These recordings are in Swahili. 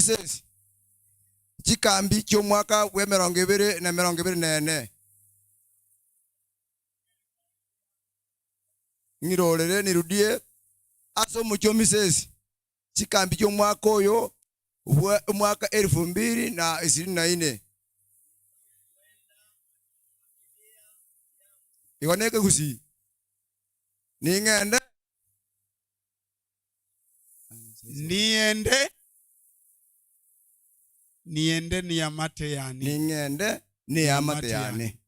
Misesi chikambi chi'omwaka bwa 2024. Ng'irorere nirudie ase omochie o Misesi chikambi chi'omwaka oyo bwa omwaka 2024. Igo nekegusii, ning'ende. Niende niende niamate yani. Ning'ende neamate yane.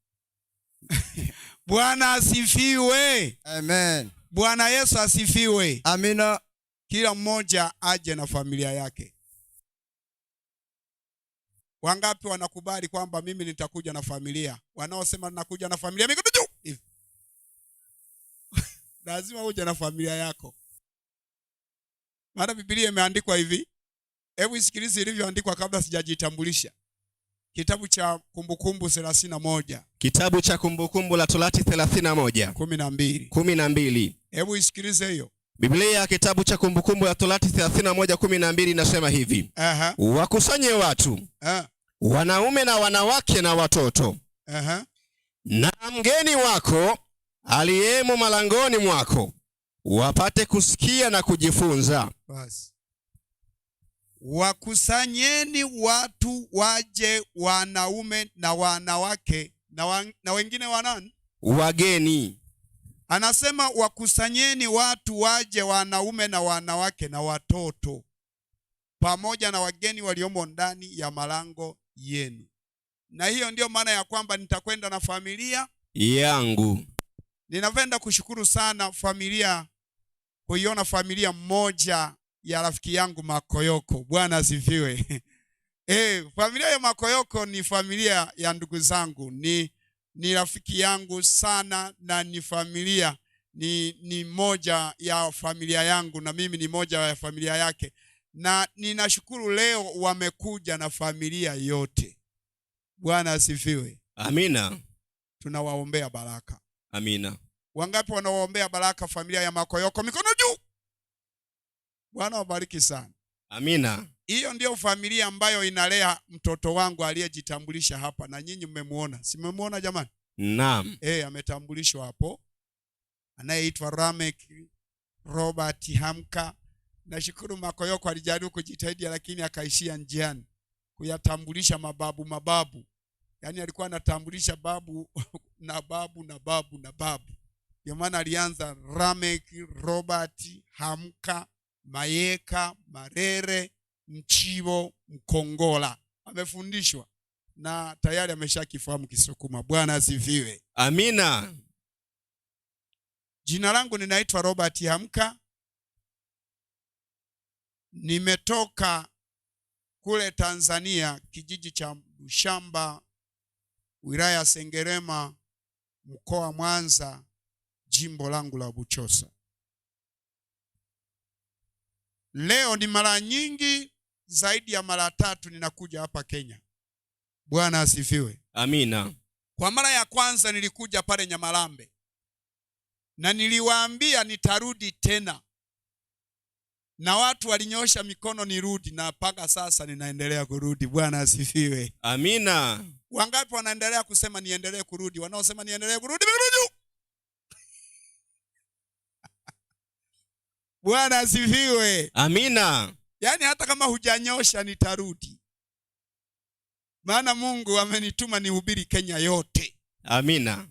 Bwana asifiwe. Amen. Bwana Yesu asifiwe. Amina. Kila mmoja aje na familia yake. Wangapi wanakubali kwamba mimi nitakuja na familia? Wanaosema nakuja na familia mikono juu. Hivi. Lazima uje na familia yako. Maana Biblia imeandikwa hivi. Hebu isikilize ilivyoandikwa kabla sijajitambulisha. Kitabu cha Kumbukumbu 31. Kitabu cha Kumbukumbu la Torati 31. 12. 12. Hebu isikilize hiyo. Biblia kitabu cha Kumbukumbu la Torati 31:12 inasema hivi. Wakusanye watu. Wanaume na wanawake na watoto. Na mgeni wako aliyemo malangoni mwako wapate kusikia na kujifunza. Basi. Wakusanyeni watu waje, wanaume na wanawake na wengine wanani? Wageni. Anasema wakusanyeni watu waje, wanaume na wanawake na watoto, pamoja na wageni waliomo ndani ya malango yenu. Na hiyo ndio maana ya kwamba nitakwenda na familia yangu. Ninapenda kushukuru sana familia, kuiona familia moja ya rafiki yangu Makoyoko. Bwana asifiwe. Familia ya Makoyoko ni familia ya ndugu zangu, ni rafiki yangu sana, na ni familia, ni moja ya familia yangu, na mimi ni moja ya familia yake. Na ninashukuru leo wamekuja na familia yote. Bwana asifiwe. Amina. Tunawaombea baraka. Amina. Wangapi wanawaombea baraka familia ya Makoyoko? Mikono juu. Bwana wabariki sana. Amina. Hiyo ndio familia ambayo inalea mtoto wangu aliyejitambulisha hapa, na nyinyi mmemuona. Si mmemuona jamani? Naam. Ametambulishwa hapo. Anayeitwa Ramek Robert Hamka. Nashukuru Makoyoko alijaribu kujitahidi lakini akaishia njiani kuyatambulisha mababu mababu. Yaani alikuwa anatambulisha babu na babu na babu na babu. Ndio maana alianza Ramek Robert Hamka Mayeka Marere Mchibo Mkongola. Amefundishwa na tayari ameshakifahamu Kisukuma. Bwana asifiwe. Amina. Jina langu ninaitwa Robert Hamka. Nimetoka kule Tanzania, kijiji cha Bushamba, wilaya Sengerema, mkoa Mwanza, jimbo langu la Buchosa. Leo ni mara nyingi zaidi ya mara tatu ninakuja hapa Kenya. Bwana asifiwe. Amina. Kwa mara ya kwanza nilikuja pale Nyamarambe na niliwaambia nitarudi tena, na watu walinyosha mikono nirudi, na mpaka sasa ninaendelea kurudi. Bwana asifiwe. Amina. Wangapi wanaendelea kusema niendelee kurudi? Wanaosema niendelee kurudi, mikono juu. Bwana asifiwe. Amina. Yaani hata kama hujanyosha nitarudi. Maana Mungu amenituma nihubiri Kenya yote. Amina.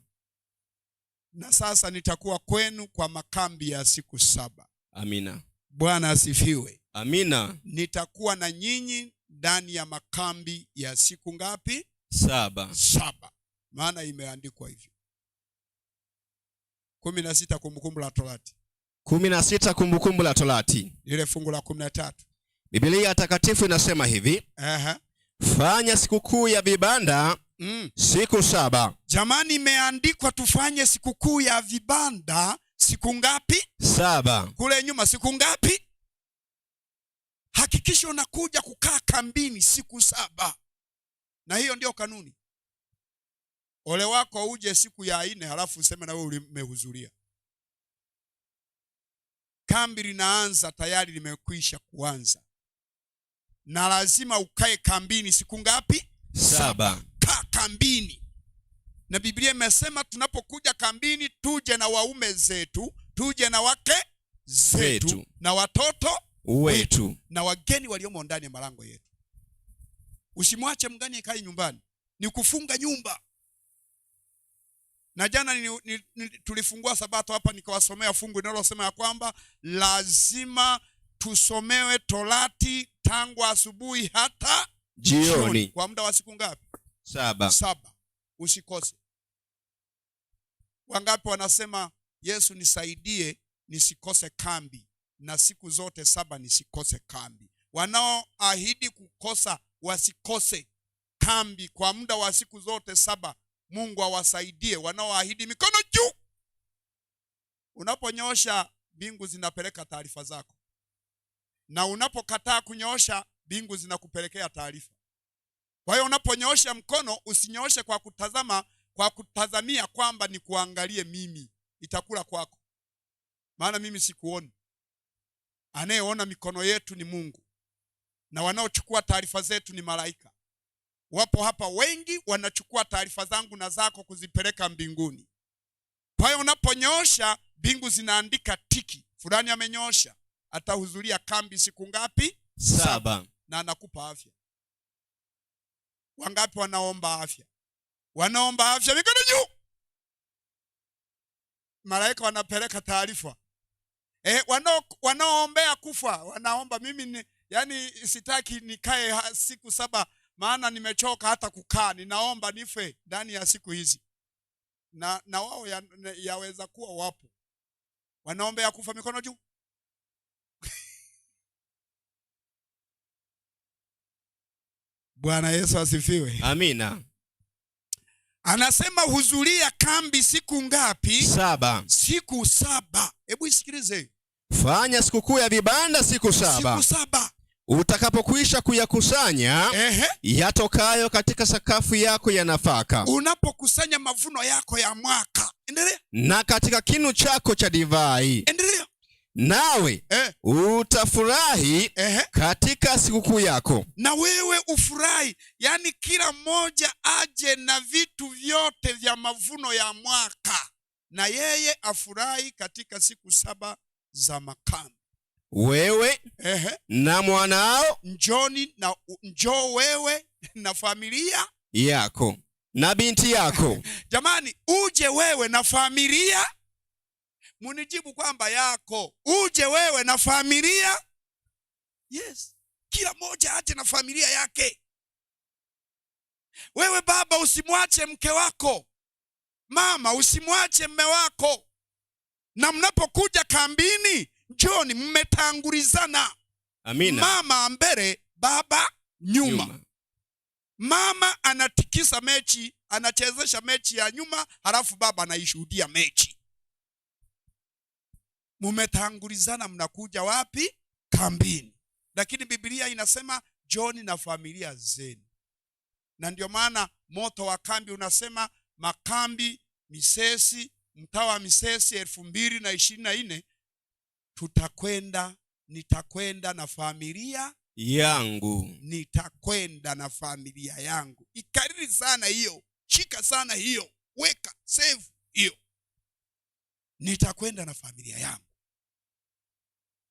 Na sasa nitakuwa kwenu kwa makambi ya siku 7. Amina. Bwana asifiwe. Amina. Nitakuwa na nyinyi ndani ya makambi ya siku ngapi? 7. 7. Maana imeandikwa hivyo. 16 Kumbukumbu la Torati. 16 Kumbukumbu la Torati. Ile fungu la 13. Biblia takatifu inasema hivi. Fanya sikukuu ya vibanda siku 7. Jamani, imeandikwa tufanye sikukuu ya vibanda siku ngapi? 7. Kule nyuma siku ngapi? Hakikisha unakuja kukaa kambini siku 7. Na hiyo ndio kanuni. Ole wako uje siku ya 4 halafu useme na wewe umehudhuria. Kambi linaanza tayari limekwisha kuanza. Na lazima ukae kambini siku ngapi? 7. Kaa kambini. Na Biblia imesema tunapokuja kambini tuje na waume zetu, tuje na wake zetu, na watoto wetu, na wageni waliomo ndani ya malango yetu. Usimwache mgeni akae nyumbani, ni kufunga nyumba. Na jana tulifungua Sabato hapa, nikawasomea fungu linalosema ya kwamba lazima tusomewe Torati tangu asubuhi hata jioni. Kwa muda wa siku ngapi? 7. 7. Usikose. Wangapi wanasema Yesu nisaidie nisikose kambi, na siku zote 7 nisikose kambi? Wanaoahidi kukosa wasikose kambi kwa muda wa siku zote 7. Mungu awasaidie. Wanaoahidi mikono juu. Unaponyosha mbingu zinapeleka taarifa zako, na unapokataa kunyosha mbingu zinakupelekea taarifa. Kwa hiyo unaponyosha mkono usinyoshe kwa kutazama, kwa kutazamia kwamba nikuangalie mimi, itakula kwako. Maana mimi sikuoni. Anayeona mikono yetu ni Mungu, na wanaochukua taarifa zetu ni malaika. Wapo hapa wengi wanachukua taarifa zangu na zako kuzipeleka mbinguni. Kwa hiyo unaponyosha mbingu zinaandika tiki, fulani amenyosha, atahudhuria kambi siku ngapi? 7. Na anakupa afya. Wangapi wanaomba afya? Wanaomba afya mikono juu. Malaika wanapeleka taarifa. Wanaoombea kufa wanaomba, mimi yani sitaki nikae siku 7 maana nimechoka hata kukaa, ninaomba nife ndani ya siku hizi. Na wao yaweza kuwa wapo wanaombea kufa mikono juu. Bwana Yesu asifiwe. Amina. Anasema hudhuria kambi siku ngapi? 7. Siku 7. Hebu isikilize. Fanya sikukuu ya vibanda siku 7. Siku 7. Utakapokwisha kuyakusanya yatokayo katika sakafu yako ya nafaka. Unapokusanya mavuno yako ya mwaka. Endelea. Na katika kinu chako cha divai. Endelea. Nawe utafurahi katika sikukuu yako. Na wewe ufurahi. Yani kila mmoja aje na vitu vyote vya mavuno ya mwaka, na yeye afurahi katika siku 7 za makambi. Wewe na mwanao, njoni na njoo wewe na familia yako na binti yako. Jamani, uje wewe na familia. Munijibu kwamba yako. Uje wewe na familia. Yes. Kila mmoja aje na familia yake. Wewe baba usimwache mke wako. Mama usimwache mme wako. Na mnapokuja kambini, njoni mmetangulizana. Amina. Mama mbele, baba nyuma. Mama anatikisa mechi, anachezesha mechi ya nyuma, halafu baba anaishuhudia mechi. Mumetangulizana, mnakuja wapi? Kambini. Lakini Biblia inasema njoni na familia zenu. Na ndio maana moto wa kambi unasema makambi Misesi, mtaa wa Misesi 2024 tutakwenda, nitakwenda na familia yangu. Nitakwenda na familia yangu. Ikariri sana hiyo, shika sana hiyo, weka save hiyo. Nitakwenda na familia yangu.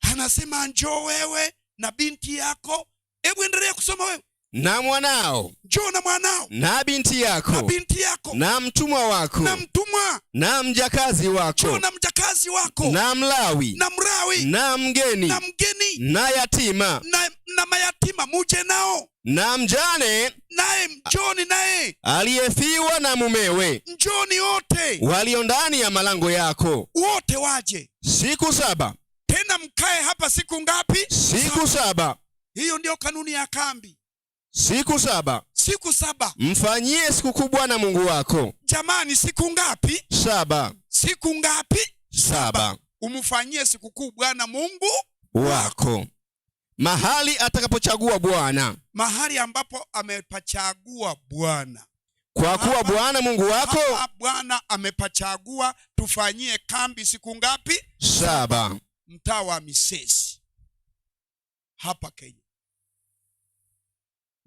Anasema njoo wewe na binti yako. Hebu endelea kusoma wewe. Na mwanao. Njoo na mwanao. Na binti yako. Na binti yako. Na mtumwa wako. Na mtumwa. Na mjakazi wako. Njoo na mjakazi wako. Na Mlawi. Na Mlawi. Na mgeni. Na mgeni. Na yatima. Na mayatima muje nao. Na mjane. Naye njoni naye. Aliyefiwa na mumewe. Njoni wote. Walio ndani ya malango yako. Wote waje. Siku 7. Tena mkae hapa siku ngapi? Siku 7. Hiyo ndio kanuni ya kambi. Siku 7. Siku 7. Mfanyie sikukuu Bwana Mungu wako. Jamani, siku ngapi? 7. Siku ngapi? 7. Umfanyie sikukuu Bwana Mungu wako. Mahali atakapochagua Bwana. Mahali ambapo amepachagua Bwana. Kwa kuwa Bwana Mungu wako, hapa Bwana amepachagua tufanyie kambi siku ngapi? 7. Mtaa wa Misesi hapa Kenya.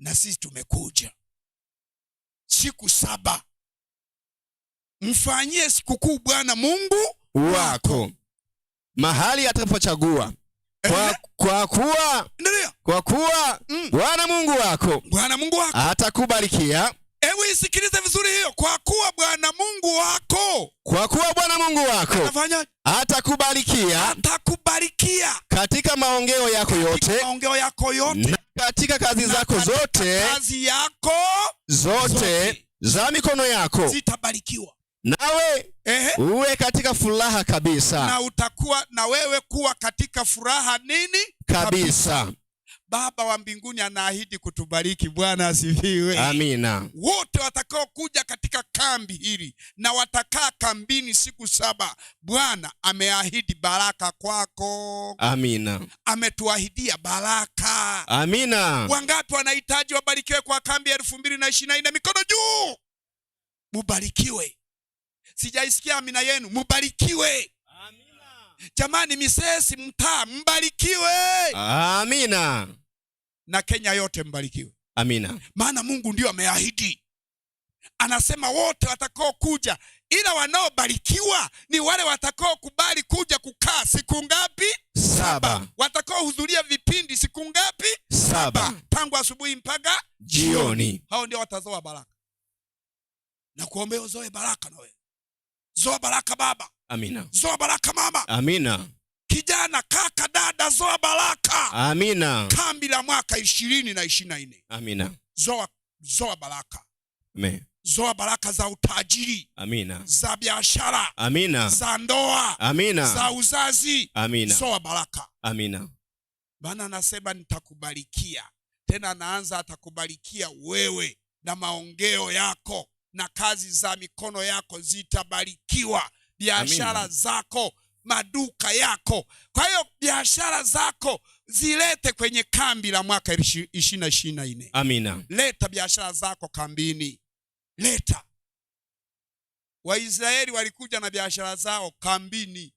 Na sisi tumekuja siku 7. Mfanyie sikukuu Bwana Mungu wako mahali atakapochagua. Kwa kuwa kwa kuwa Bwana Mungu wako, Bwana Mungu wako atakubarikia. Hebu isikilize vizuri hiyo. Kwa kuwa Bwana Mungu wako, kwa kuwa Bwana Mungu wako anafanya atakubarikia, atakubarikia katika maongeo yako yote, maongeo yako yote, na katika kazi zako zote, kazi yako zote za mikono yako zitabarikiwa. Nawe uwe katika furaha kabisa. Na utakuwa na wewe kuwa katika furaha nini? Kabisa. Baba wa mbinguni anaahidi kutubariki. Bwana asifiwe. Amina. Wote watakao kuja katika kambi hili na watakaa kambini siku 7, Bwana ameahidi baraka kwako. Amina. Ametuahidia baraka. Amina. Wangapi wanahitaji wabarikiwe kwa kambi ya 2024? Mikono juu. Mubarikiwe. Sijaisikia amina yenu. Mubarikiwe. Amina. Jamani, Misesi mtaa mbarikiwe. Amina. Na Kenya yote mbarikiwe. Amina. Maana Mungu ndio ameahidi. Anasema wote watakao kuja, ila wanaobarikiwa ni wale watakao kubali kuja kukaa siku ngapi? 7. Watakaohudhuria vipindi siku ngapi? 7. Tangu asubuhi mpaka jioni. Hao ndio watazoa baraka. Na kuombea uzoe baraka na wewe. Zoa baraka baba. Amina. Zoa baraka mama. Amina. Kijana, kaka, dada, zoa baraka. Amina. Kambi la mwaka 2024. Amina. Zoa baraka. Amen. Zoa baraka za utajiri. Amina. Za biashara. Amina. Za ndoa. Amina. Za uzazi. Amina. Zoa baraka. Amina. Bwana anasema nitakubarikia. Tena anaanza atakubarikia wewe na maongeo yako na kazi za mikono yako zitabarikiwa. Biashara zako, maduka yako. Kwa hiyo biashara zako zilete kwenye kambi la mwaka 2024. Amina. Leta biashara zako kambini. Leta. Waisraeli walikuja na biashara zao kambini.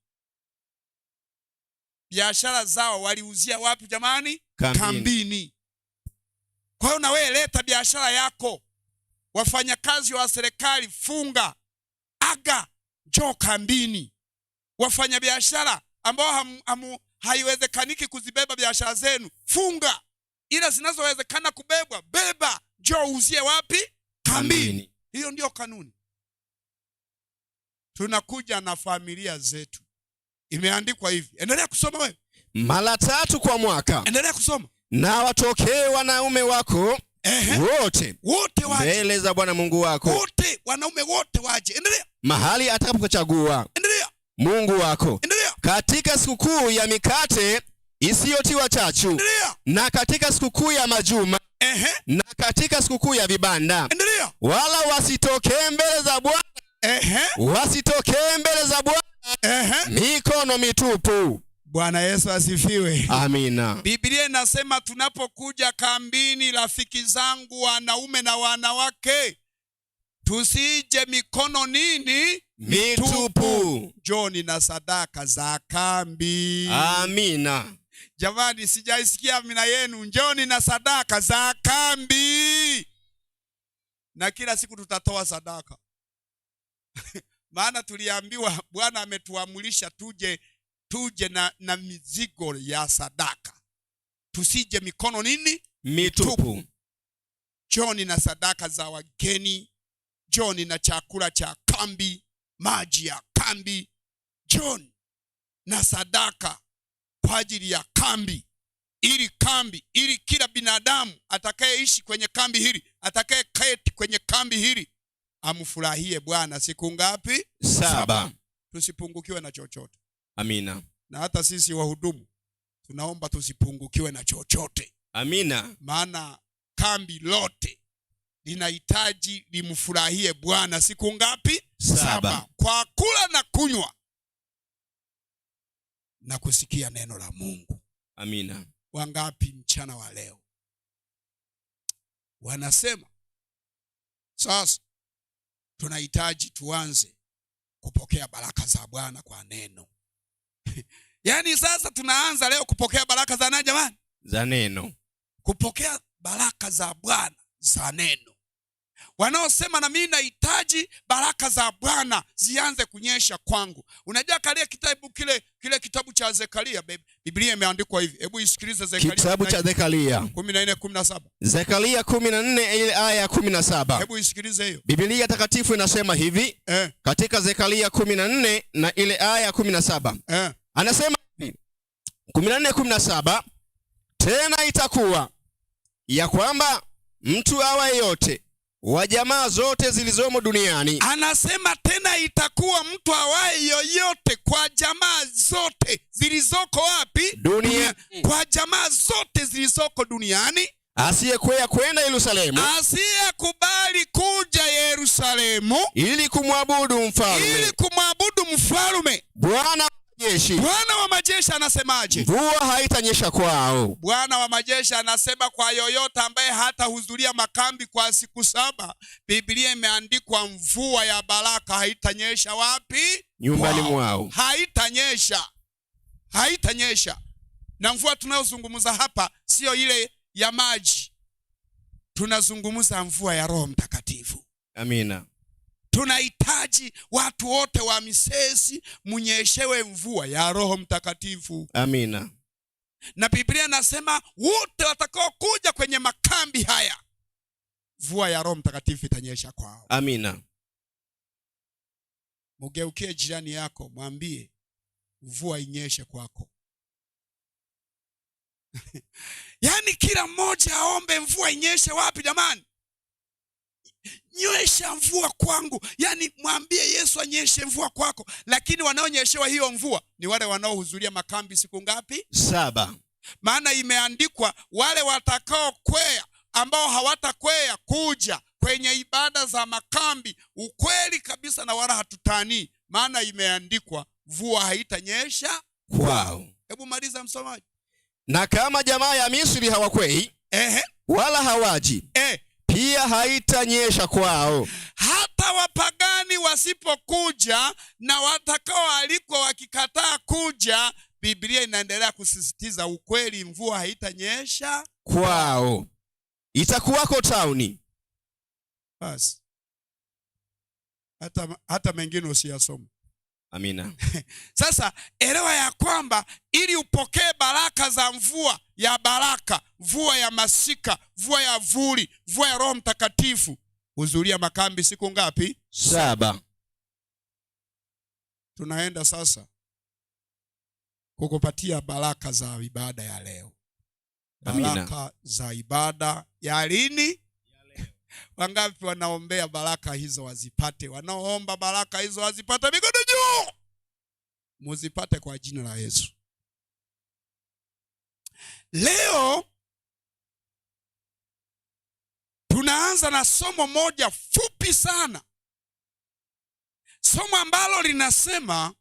Biashara zao waliuzia wapi jamani? Kambini. Kambini. Kwa hiyo na wewe leta biashara yako. Wafanyakazi wa serikali funga, aga, njoo kambini. Wafanyabiashara ambao haiwezekaniki kuzibeba biashara zenu, funga. Ila zinazowezekana kubebwa, beba, njoo uzie wapi? Kambini. Hiyo ndio kanuni. Tunakuja na familia zetu. Imeandikwa hivi. Endelea kusoma wewe. Mara 3 kwa mwaka. Endelea kusoma. Na watokee wanaume wako wote. Wote waje. Mbele za Bwana Mungu wako. Wote, wanaume wote waje. Endelea. Mahali atakapochagua. Endelea. Mungu wako. Endelea. Katika sikukuu ya mikate isiyotiwa chachu. Endelea. Na katika sikukuu ya majuma. Na katika sikukuu ya vibanda. Endelea. Wala wasitokee mbele za Bwana. Wasitokee mbele za Bwana. Mikono mitupu. Bwana Yesu asifiwe. Amina. Biblia inasema tunapokuja kambini, rafiki zangu wanaume na wanawake, tusije mikono nini? Mitupu. Njoni na sadaka za kambi. Amina. Jamani, sijaisikia amina yenu. Njoni na sadaka za kambi. Na kila siku tutatoa sadaka. Maana tuliambiwa Bwana ametuamulisha tuje na mizigo ya sadaka. Tusije mikono nini? Mitupu. Njoni na sadaka za wageni. Njoni na chakula cha kambi, maji ya kambi. Njoni na sadaka kwa ajili ya kambi, ili kambi, ili kila binadamu atakayeishi kwenye kambi hili, atakayeketi kwenye kambi hili amfurahie Bwana siku ngapi? 7. Tusipungukiwe na chochote. Amina. Na hata sisi wahudumu tunaomba tusipungukiwe na chochote. Amina. Maana kambi lote linahitaji limfurahie Bwana siku ngapi? 7. Kwa kula na kunywa na kusikia neno la Mungu. Amina. Wangapi mchana wa leo wanasema sasa tunahitaji tuanze kupokea baraka za Bwana kwa neno? Yaani sasa tunaanza leo kupokea baraka za nani jamani? Za neno. Kupokea Baraka za Bwana za neno, wanaosema na mimi nahitaji baraka za Bwana zianze kunyesha kwangu. Unajua kale kitabu kile kitabu cha Zekaria, Biblia imeandikwa hivi. Hebu isikilize Zekaria. Kitabu cha Zekaria 14:17. Zekaria 14 ile aya ya 17. Hebu isikilize hiyo. Biblia takatifu inasema hivi katika Zekaria 14 na ile aya ya 17. Anasema hivi 14:17, tena itakuwa ya kwamba mtu awaye yote wa jamaa zote zilizomo duniani. Anasema tena itakuwa mtu awaye yoyote kwa jamaa zote zilizoko wapi? Dunia. Kwa jamaa zote zilizoko duniani. Asiyekwea kwenda Yerusalemu. Asiyekubali kuja Yerusalemu. Ili kumwabudu mfalme. Ili kumwabudu mfalme. Bwana majeshi. Bwana wa majeshi anasemaje? Mvua haitanyesha kwao. Bwana wa majeshi anasema kwa yoyote ambaye hatahudhuria makambi kwa siku 7, Biblia imeandikwa mvua ya baraka haitanyesha wapi? Nyumbani mwao. Haitanyesha. Haitanyesha. Na mvua tunayozungumza hapa sio ile ya maji. Tunazungumza mvua ya Roho Mtakatifu. Amina. Tunahitaji watu wote wa Misesi munyeshewe mvua ya Roho Mtakatifu. Amina. Na Biblia inasema wote watakaokuja kwenye makambi haya mvua ya Roho Mtakatifu itanyesha kwao. Amina. Mugeukie jirani yako mwambie mvua inyeshe kwako. Yaani kila mmoja aombe mvua inyeshe wapi jamani? Nyesha mvua kwangu. Yaani mwambie Yesu anyeshe mvua kwako. Lakini wanaonyeshewa hiyo mvua ni wale wanaohudhuria makambi siku ngapi? 7. Maana imeandikwa wale watakaokwea, ambao hawatakwea kuja kwenye ibada za makambi, ukweli kabisa na wala hatutani, maana imeandikwa mvua haitanyesha kwao. Hebu maliza msomaji. Na kama jamaa ya Misri hawakwei, wala hawaji, pia haitanyesha kwao. Hata wapagani wasipokuja na watakaoalikwa wakikataa kuja, Biblia inaendelea kusisitiza ukweli, mvua haitanyesha kwao. Itakuwako tauni. Basi. Hata mengine usiyasome. Amina. Sasa elewa ya kwamba ili upokee baraka za mvua ya baraka, mvua ya masika, mvua ya vuli, mvua ya Roho Mtakatifu, hudhuria makambi siku ngapi? 7. Tunaenda sasa kukupatia baraka za ibada ya leo. Amina. Baraka za ibada ya lini? Wangapi wanaombea baraka hizo wazipate? Wanaoomba baraka hizo wazipate, mikono juu. Muzipate kwa jina la Yesu. Leo tunaanza na somo moja fupi sana. Somo ambalo linasema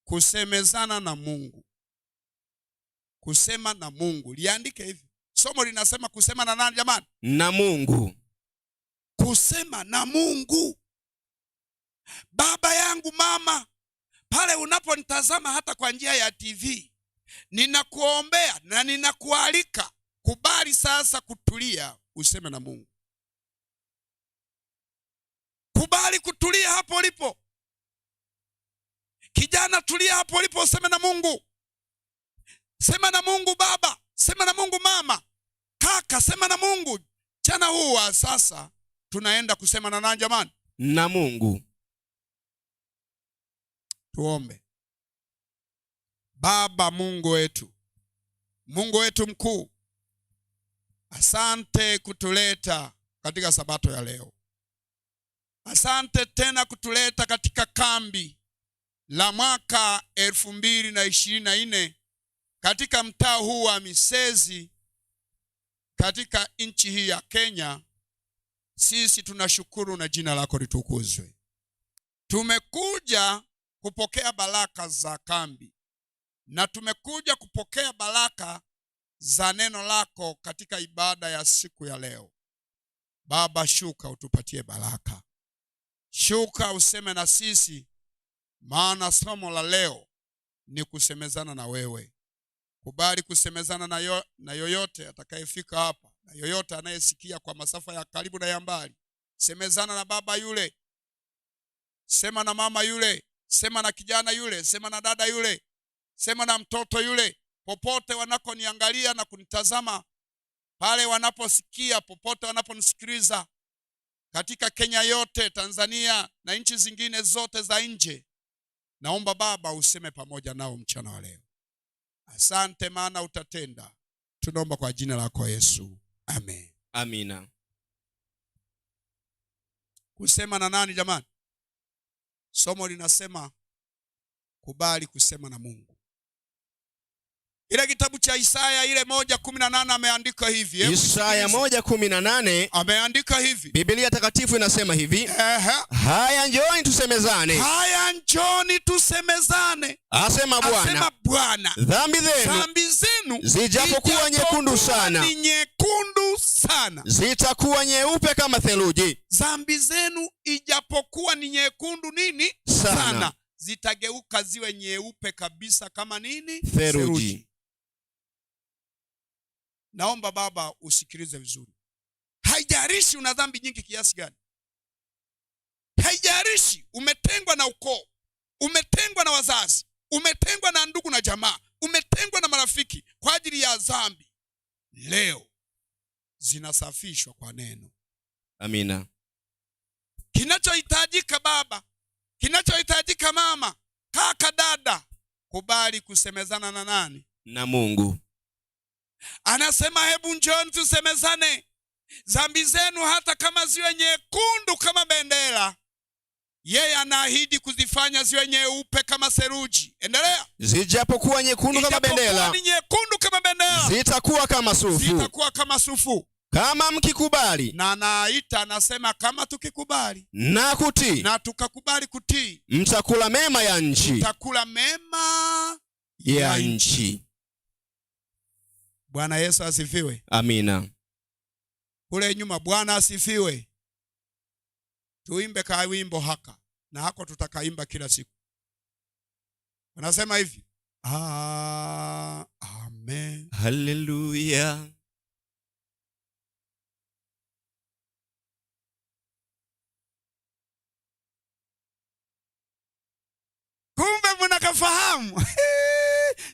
kusemezana na Mungu. Kusema na Mungu. Liandike hivi. Somo linasema kusema na nani jamani? Na Mungu. Kusema na Mungu. Baba yangu, mama, pale unaponitazama hata kwa njia ya TV, ninakuombea na ninakualika, kubali sasa kutulia useme na Mungu. Kubali kutulia hapo ulipo. Kijana, tulia hapo ulipo useme na Mungu. Sema na Mungu baba, sema na Mungu mama, kaka, sema na Mungu. Mchana huu wa sasa tunaenda kusema na nani jamani? Na Mungu. Tuombe. Baba Mungu wetu, Mungu wetu mkuu, asante kutuleta katika sabato ya leo. Asante tena kutuleta katika kambi la mwaka 2024 katika mtaa huu wa Misezi katika nchi hii ya Kenya. Sisi tunashukuru na jina lako litukuzwe. Tumekuja kupokea baraka za kambi na tumekuja kupokea baraka za neno lako katika ibada ya siku ya leo. Baba, shuka utupatie baraka. Shuka useme na sisi, maana somo la leo ni kusemezana na wewe. Kubali kusemezana na yoyote atakayefika hapa, na yoyote anayesikia kwa masafa ya karibu na ya mbali. Semezana na baba yule, sema na mama yule, sema na kijana yule, sema na dada yule, sema na mtoto yule. Popote wanakoniangalia na kunitazama, pale wanaposikia, popote wanaponisikiliza, katika Kenya yote, Tanzania na nchi zingine zote za nje, naomba Baba useme pamoja nao mchana wa leo. Asante, maana utatenda. Tunaomba kwa jina lako Yesu, amen. Amina. Kusema na nani jamani? Somo linasema kubali kusema na Mungu. Ile kitabu cha Isaya ile 1:18 ameandika hivi. Hebu Isaya sikiliza. 1:18 ameandika hivi. Biblia takatifu inasema hivi. Haya, njooni tusemezane. Haya, njooni tusemezane. Asema Bwana. Asema Bwana. Dhambi zenu Dhambi zenu zijapokuwa nyekundu sana, ni nyekundu sana, zitakuwa nyeupe kama theluji. Dhambi zenu ijapokuwa ni nyekundu nini? Sana. Sana. Zitageuka ziwe nyeupe kabisa kama nini? Theluji. Naomba baba usikilize vizuri. Haijalishi una dhambi nyingi kiasi gani. Haijalishi umetengwa na ukoo, umetengwa na wazazi, umetengwa na ndugu na jamaa, umetengwa na marafiki kwa ajili ya dhambi. Leo zinasafishwa kwa neno. Amina. Kinachohitajika baba, kinachohitajika mama, kaka, dada, kubali kusemezana na nani? Na Mungu. Anasema hebu njooni tusemezane. Dhambi zenu hata kama ziwe nyekundu kama bendera, yeye anaahidi kuzifanya ziwe nyeupe kama seruji. Endelea. Zijapokuwa nyekundu kama Ijapokuwa bendera, ni nyekundu kama bendera, zitakuwa kama sufu. Zitakuwa kama sufu. Kama mkikubali. Na anaita anasema kama tukikubali na kutii, na tukakubali kutii, mtakula mema ya nchi. Mtakula mema ya nchi. Bwana Yesu asifiwe. Amina. Kule nyuma Bwana asifiwe. Tuimbe ka wimbo haka na hako tutakaimba kila siku. Wanasema hivi. Amen. Hallelujah. Kumbe mnakafahamu.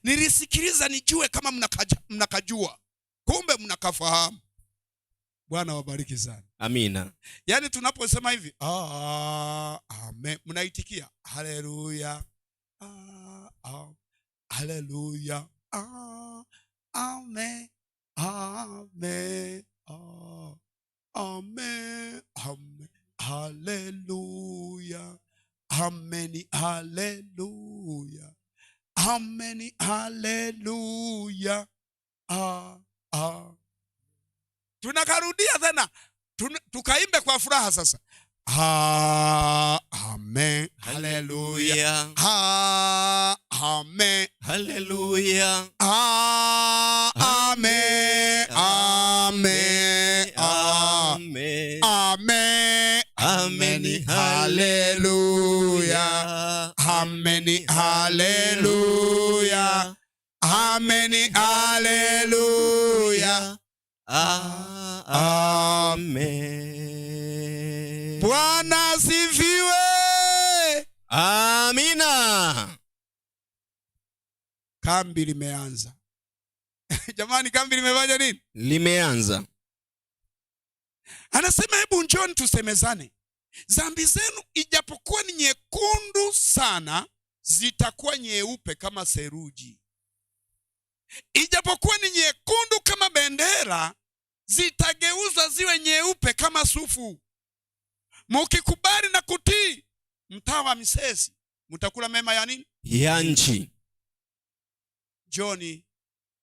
Nilisikiliza nijue kama mnakajua. Kumbe mnakafahamu. Bwana wabariki sana. Amina. Yaani tunaposema hivi, amen, mnaitikia haleluya. Haleluya. Amen. Amen. Amen. Amen. Haleluya. Amen. Haleluya. Amen. Haleluya. Tunakarudia tena. Tukaimbe kwa furaha sasa. Amen. Haleluya. Amen. Haleluya. Amen. Amen. Amen. Amen. Amen. Haleluya. Amen. Haleluya. Amen. Haleluya. Amen. Bwana asifiwe. Amina. Kambi limeanza. Jamani, kambi limefanya nini? Limeanza. Anasema hebu njooni tusemezane. Dhambi zenu ijapokuwa ni nyekundu sana, zitakuwa nyeupe kama seruji. Ijapokuwa ni nyekundu kama bendera, zitageuzwa ziwe nyeupe kama sufu. Mukikubali na kutii, mtaa wa Misesi, mtakula mema ya nini? Ya nchi. Njoni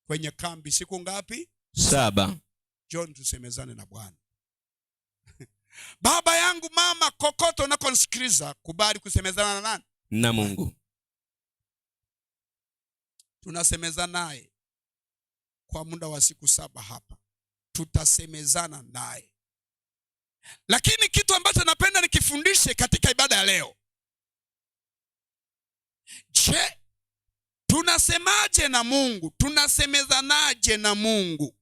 kwenye kambi siku ngapi? 7. Njoni tusemezane na Bwana. Baba yangu, mama, kokoto unakonisikiliza, kubali kusemezana na nani? Na Mungu. Tunasemezana naye kwa muda wa siku 7 hapa. Tutasemezana naye. Lakini kitu ambacho napenda nikifundishe katika ibada ya leo. Je, Tunasemaje na Mungu? Tunasemezanaje na Mungu?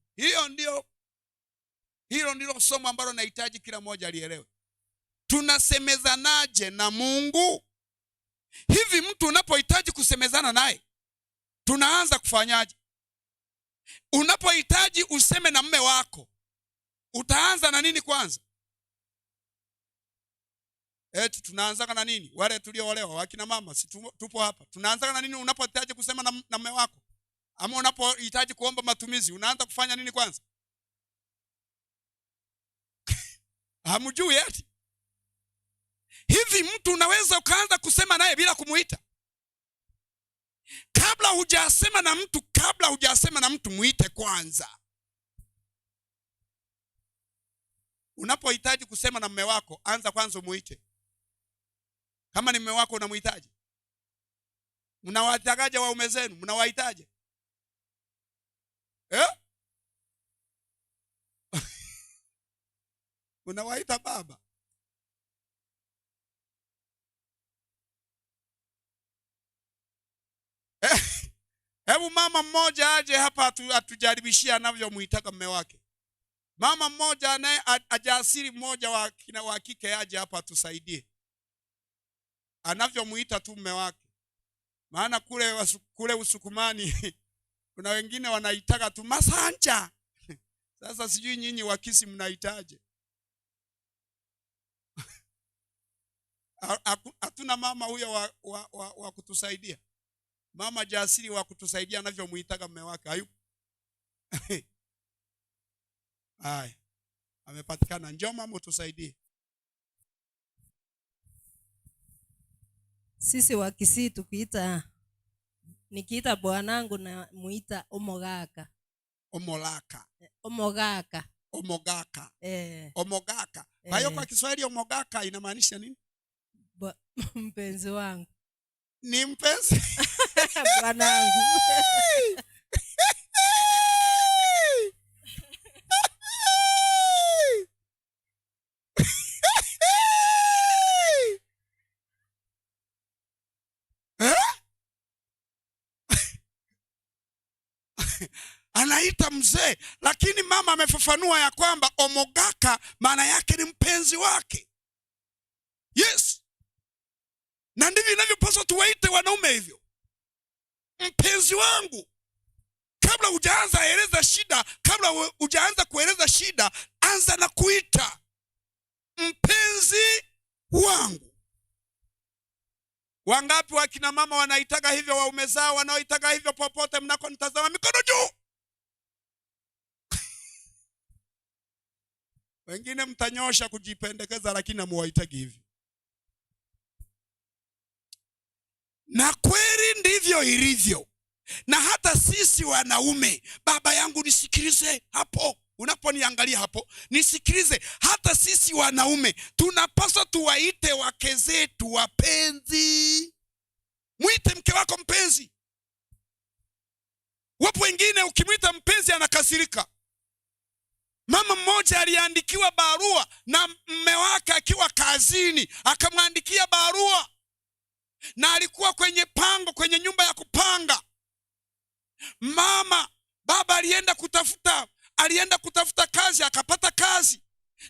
Hilo ndilo somo ambalo nahitaji kila mmoja alielewe. Tunasemezanaje na Mungu? Hivi mtu unapohitaji kusemezana naye, tunaanza kufanyaje? Unapohitaji useme na mume wako, utaanza na nini kwanza? Eti tunaanza na nini? Wale tulioolewa, wakina mama, si tupo hapa. Tunaanza na nini unapohitaji kusema na mume wako? Ama unapohitaji kuomba matumizi, unaanza kufanya nini kwanza? Hamjui eti? Hivi mtu unaweza ukaanza kusema naye bila kumuita? Kabla hujasema na mtu, kabla hujasema na mtu muite kwanza. Unapohitaji kusema na mume wako, anza kwanza umuite. Kama ni mume wako unamuhitaji. Mnawatakaje waume zenu? Mnawahitaje? Unawaita baba. Hebu mama mmoja aje hapa atujaribishie anavyomuitaka mume wake. Mama mmoja anaye ajasiri mmoja wa kike aje hapa atusaidie anavyomuita tu mume wake. Maana kule Usukumani kuna wengine wanaitaka tu Masanja. Sasa sijui nyinyi Wakisi mnaitaje. Hatuna mama huyo wa kutusaidia. Mama jasiri wa kutusaidia anavyomuitaka mume wake hayupo. Haya, amepatikana. Njoo mama utusaidie. Sisi wa Kisii tukiita, nikiita bwanangu na muita omogaka. Omolaka. Omogaka. Omogaka. Omogaka. Kwa hiyo kwa Kiswahili omogaka inamaanisha nini? Mpenzi wangu. Ni mpenzi? Bwanangu. Anaita mzee, lakini mama amefafanua ya kwamba omogaka maana yake ni mpenzi wake. Yes. Na ndivyo inavyopaswa tuwaite wanaume hivyo. Mpenzi wangu. Kabla hujaanza eleza shida, kabla hujaanza kueleza shida, anza na kuita mpenzi wangu. Wangapi wakina mama wanaitaka hivyo waume zao, wanaoitaka hivyo popote mnakonitazama, mikono juu. Wengine mtanyosha kujipendekeza, lakini hamuwaitagi hivyo. Na kweli ndivyo ilivyo. Na hata sisi wanaume, baba yangu nisikilize hapo, unaponiangalia hapo nisikilize. Hata sisi wanaume tunapaswa tuwaite wake zetu wapenzi. Mwite mke wako mpenzi. Wapo wengine ukimwita mpenzi anakasirika. Mama mmoja aliandikiwa barua na mume wake akiwa kazini, akamwandikia barua, na alikuwa kwenye pango, kwenye nyumba ya kupanga. Mama, baba alienda kutafuta kazi, akapata kazi,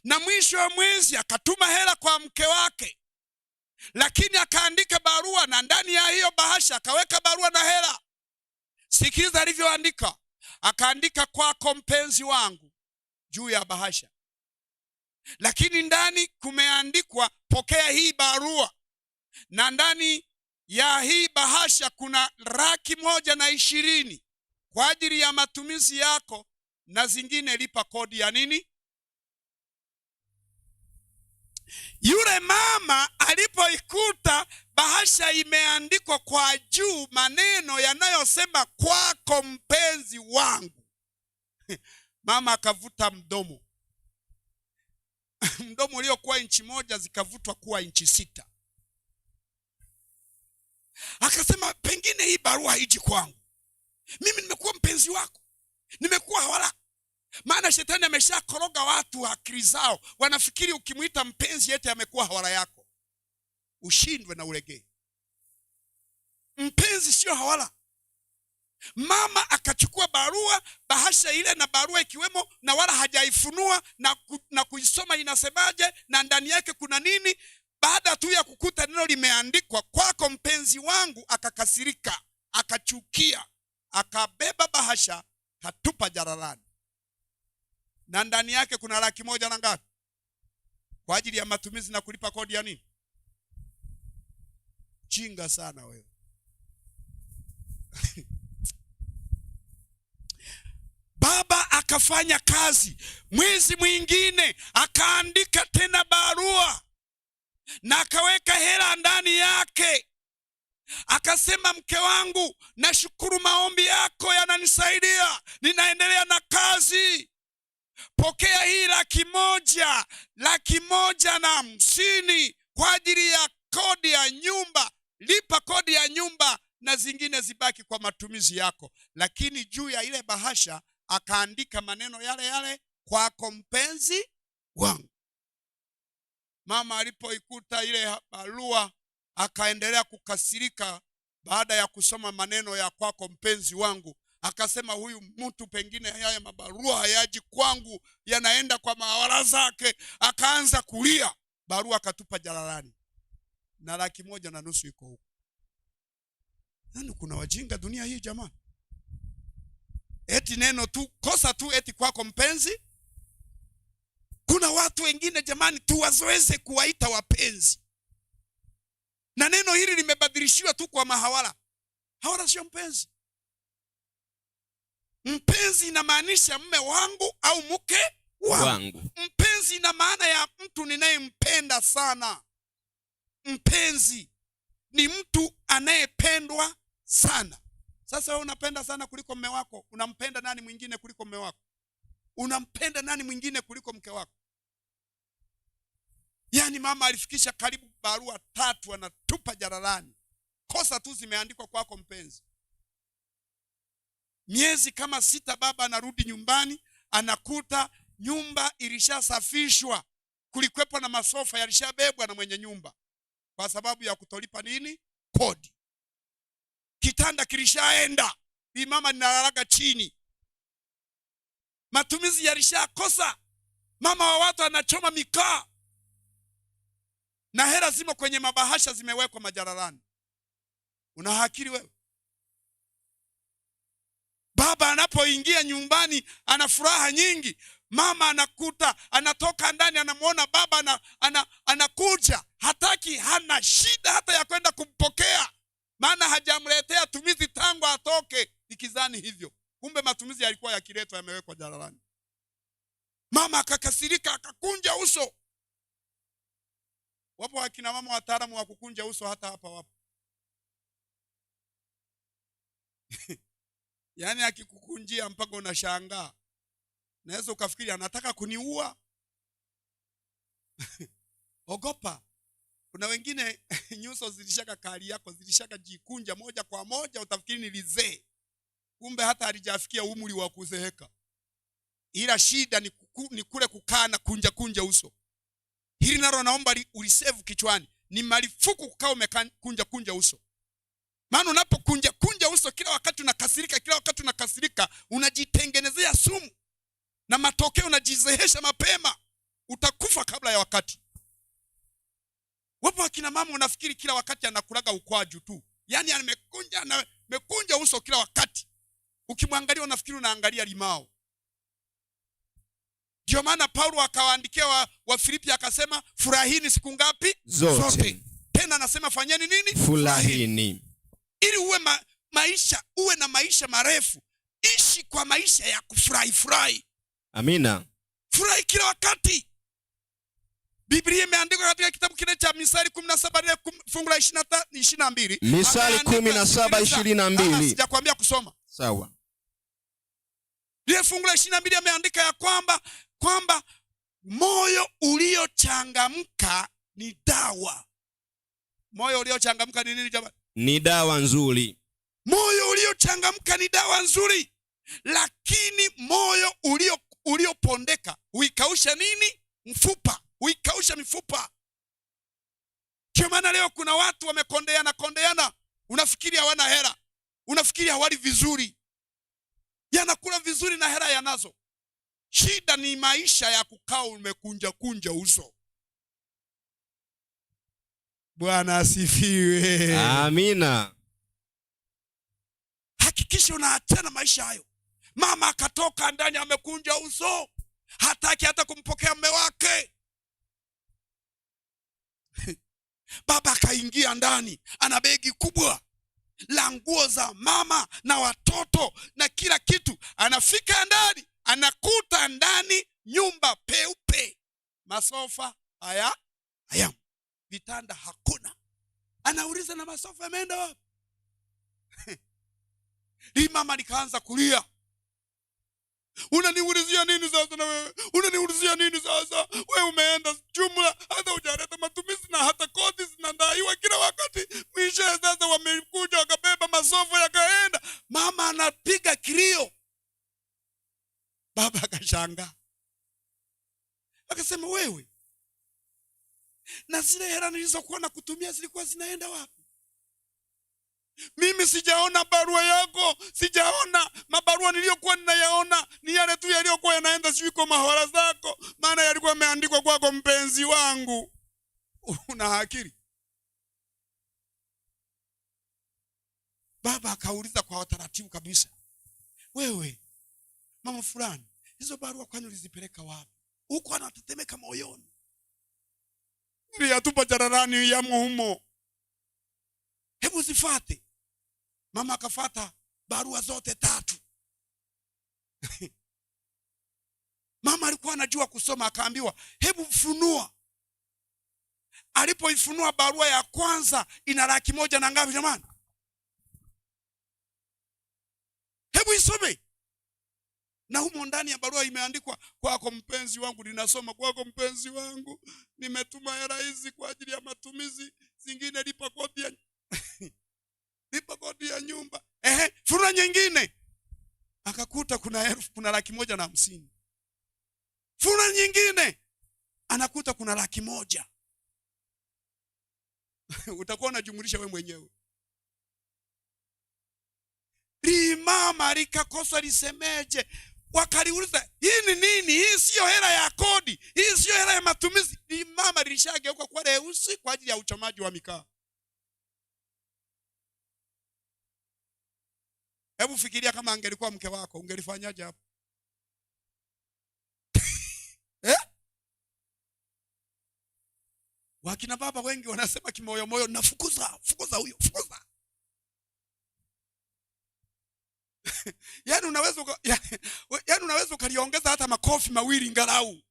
na mwisho wa mwezi akatuma hela kwa mke wake, lakini akaandika barua, na ndani ya hiyo bahasha akaweka barua na hela. Sikiliza alivyoandika. Akaandika, kwako mpenzi wangu, juu ya bahasha, lakini ndani kumeandikwa pokea hii barua, na ndani ya hii bahasha kuna 120,000 kwa ajili ya matumizi yako, na zingine lipa kodi ya nini. Yule mama alipoikuta bahasha imeandikwa kwa juu maneno yanayosema kwako mpenzi wangu, mama akavuta mdomo. Mdomo uliokuwa inchi 1 zikavutwa kuwa inchi 6. Akasema, pengine hii barua haiji kwangu. Mimi nimekuwa mpenzi wako, nimekuwa hawala. Maana shetani ameshakoroga watu akili zao, wanafikiri ukimuita mpenzi eti amekuwa hawala yako. Ushindwe na ulegee. Mpenzi sio hawala. Mama akachukua barua, bahasha ile na barua ikiwemo, na wala hajaifunua na kuisoma inasemaje na ndani yake kuna nini. Baada tu ya kukuta neno limeandikwa kwako mpenzi wangu, akakasirika, akachukia, akabeba bahasha, katupa jalalani, na ndani yake kuna 100,000 na ngapi kwa ajili ya matumizi na kulipa kodi ya nini. Chinga sana wewe. Baba akafanya kazi. Mwezi mwingine akaandika tena barua na akaweka hela ndani yake. Akasema, mke wangu, nashukuru maombi yako yananisaidia, ninaendelea na kazi. Pokea hii 100,000, 150,000 kwa ajili ya kodi ya nyumba. Lipa kodi ya nyumba na zingine zibaki kwa matumizi yako. Lakini juu ya ile bahasha akaandika maneno yale yale, kwako mpenzi wangu. Mama alipoikuta ile barua akaendelea kukasirika. Baada ya kusoma maneno ya kwako mpenzi wangu, akasema huyu mtu pengine haya mabarua hayaji kwangu, yanaenda kwa mawala zake. Akaanza kulia, barua akatupa jalalani, na 150,000 iko huko. Nani, kuna wajinga dunia hii jamani? Eti neno tu kosa tu eti kwako mpenzi. Kuna watu wengine jamani, tuwazoeze kuwaita wapenzi, na neno hili limebadilishiwa tu kwa mahawala. Hawala sio mpenzi. Mpenzi inamaanisha mme wangu au mke wangu. Mpenzi ina maana ya mtu ninayempenda sana. Mpenzi ni mtu anayependwa sana. Sasa wewe unapenda sana kuliko mme wako, unampenda nani mwingine kuliko mme wako? Unampenda nani mwingine kuliko mke wako? Yaani mama alifikisha karibu barua 3 anatupa jalalani. Kosa tu zimeandikwa kwako mpenzi. Miezi kama 6 baba anarudi nyumbani, anakuta nyumba ilishasafishwa. Kulikuwepo na masofa yalishabebwa na mwenye nyumba kwa sababu ya kutolipa nini? Kodi. Kitanda kilishaenda, bi mama ninalalaga chini. Matumizi yalishakosa. Mama wa watu anachoma mikaa na hela zimo kwenye mabahasha zimewekwa majalalani. Una akili wewe? Baba anapoingia nyumbani ana furaha nyingi. Mama anakuta, anatoka ndani anamuona baba anakuja, hataki, hana shida hata ya kwenda kumpokea, maana hajamletea tumizi tangu atoke, ikizani hivyo. Kumbe matumizi yalikuwa yakiletwa yamewekwa jalalani. Mama akakasirika, akakunja uso. Wapo akina mama wataalamu wa kukunja uso, hata hapa wapo. Yaani akikukunjia mpaka unashangaa. Naweza ukafikiri anataka kuniua. Ogopa. Kuna wengine nyuso zilishaka kali yako, zilishaka jikunja moja kwa moja, utafikiri ni lizee. Kumbe hata halijafikia umri wa kuzeeka. Ila shida ni kule kukaa na kunja kunja uso. Hili nalo naomba ulisevu kichwani. Ni marufuku kukaa umekunja kunja uso. Maana unapokunja kunja uso kila wakati unakasirika, kila wakati unakasirika, unajitengenezea sumu. Na matokeo unajizehesha mapema. Utakufa kabla ya wakati. Wapo akina mama unafikiri kila wakati anakulaga ukwaju tu. Yaani amekunja uso kila wakati. Ukimwangalia unafikiri unaangalia limao. Ndio maana Paulo akawaandikia wa Filipi akasema furahini siku ngapi? Zote. Tena anasema fanyeni nini? Furahini. Ili uwe maisha, uwe na maisha marefu. Ishi kwa maisha ya kufurahi furahi. Amina. Furahi kila wakati. Biblia imeandikwa katika kitabu kile cha Misali 17 ile fungu la 22. Misali 17:22. Sijakwambia kusoma. Sawa. Ile fungu la 22 ameandika ya kwamba moyo uliochangamka ni dawa. Moyo uliochangamka ni nini jamani? Ni dawa nzuri. Moyo uliochangamka ni dawa nzuri. Lakini moyo uliopondeka huikausha nini? Mfupa. Huikausha mifupa. Kwa maana leo kuna watu wamekondeana kondeana, unafikiri hawana hela. Unafikiri hawali vizuri? Yanakula vizuri na hela yanazo. Shida ni maisha ya kukaa umekunja kunja uso. Bwana asifiwe. Amina. Hakikisha unaachana maisha hayo. Mama akatoka ndani amekunja uso, hataki hata kumpokea mume wake. Baba akaingia ndani, ana begi kubwa la nguo za mama na watoto na kila kitu. Anafika ndani, anakuta ndani nyumba peupe, masofa haya haya, vitanda hakuna. Anauliza, na masofa yameenda wapi? Hii mama likaanza kulia, unaniulizia nini sasa? Na wewe unaniulizia nini sasa? Wewe umeenda jumla, hata hujaleta matumizi na hata kodi zinadaiwa kila wakati. Mwisho sasa wamekuja wakabeba masofa yakaenda. Mama anapiga kilio. Baba akashangaa akasema, wewe na zile hela nilizokuwa na kutumia zilikuwa zinaenda wapi? Mimi sijaona barua yako, sijaona mabarua niliyokuwa ninayaona ni yale tu yaliyokuwa yanaenda sijui kwa mahora zako, maana yalikuwa yameandikwa kwako, mpenzi wangu. Una akili? Baba akauliza kwa utaratibu kabisa, wewe mama fulani, hizo barua kwani ulizipeleka wapi? Huko anatetemeka moyoni, niliyatupa jalalani, yamo humo, hebu zifate. Mama akafata barua zote tatu. Mama alikuwa anajua kusoma, akaambiwa hebu funua. Alipoifunua barua ya kwanza ina 100,000 na ngapi jamani? Hebu isome. Na humo ndani ya barua imeandikwa, kwako mpenzi wangu, ninasoma, kwako mpenzi wangu, nimetuma hela hizi kwa ajili ya matumizi, zingine lipa kodi ya lipa kodi ya nyumba. Furua nyingine. Akakuta kuna 150,000. Furua nyingine anakuta kuna 100,000. Utakuwa unajumlisha wewe mwenyewe. Limama likakosa lisemeje. Wakaliuliza, hii ni nini? Hii sio hela ya kodi, hii sio hela ya matumizi. Limama lilishageuka kuwa leusi kwa ajili ya uchomaji wa mikaa. Hebu fikiria kama angelikuwa mke wako, ungelifanyaje hapo? Wakina baba wengi wanasema kimoyo moyo, nafukuza, fukuza huyo, fukuza. Yaani unaweza ukaliongeza hata makofi mawili ngalau.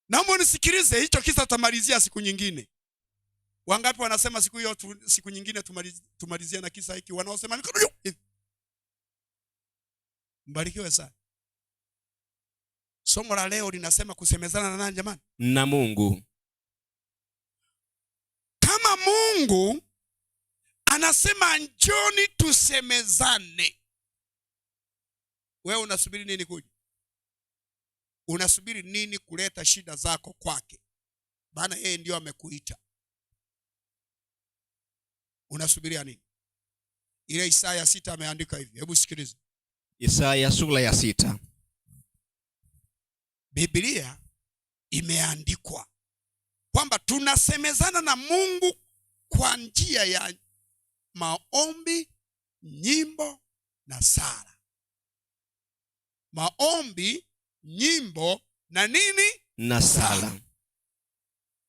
Naomba unisikilize, hicho kisa tutamalizia siku nyingine. Wangapi wanasema siku hiyo siku nyingine tumalizia na kisa hiki? Wanaosema mikono juu hivi. Mbarikiwe sana. Somo la leo linasema kusemezana na nani jamani? Na Mungu. Kama Mungu anasema njoni tusemezane, wewe unasubiri nini kuja? Unasubiri nini kuleta shida zako kwake? Maana yeye ndio amekuita. Unasubiria nini? Ile Isaya 6 ameandika hivi. Hebu sikiliza. Isaya sura ya 6. Biblia imeandikwa kwamba tunasemezana na Mungu kwa njia ya maombi, nyimbo na sala. Maombi, nyimbo na nini? Na sala.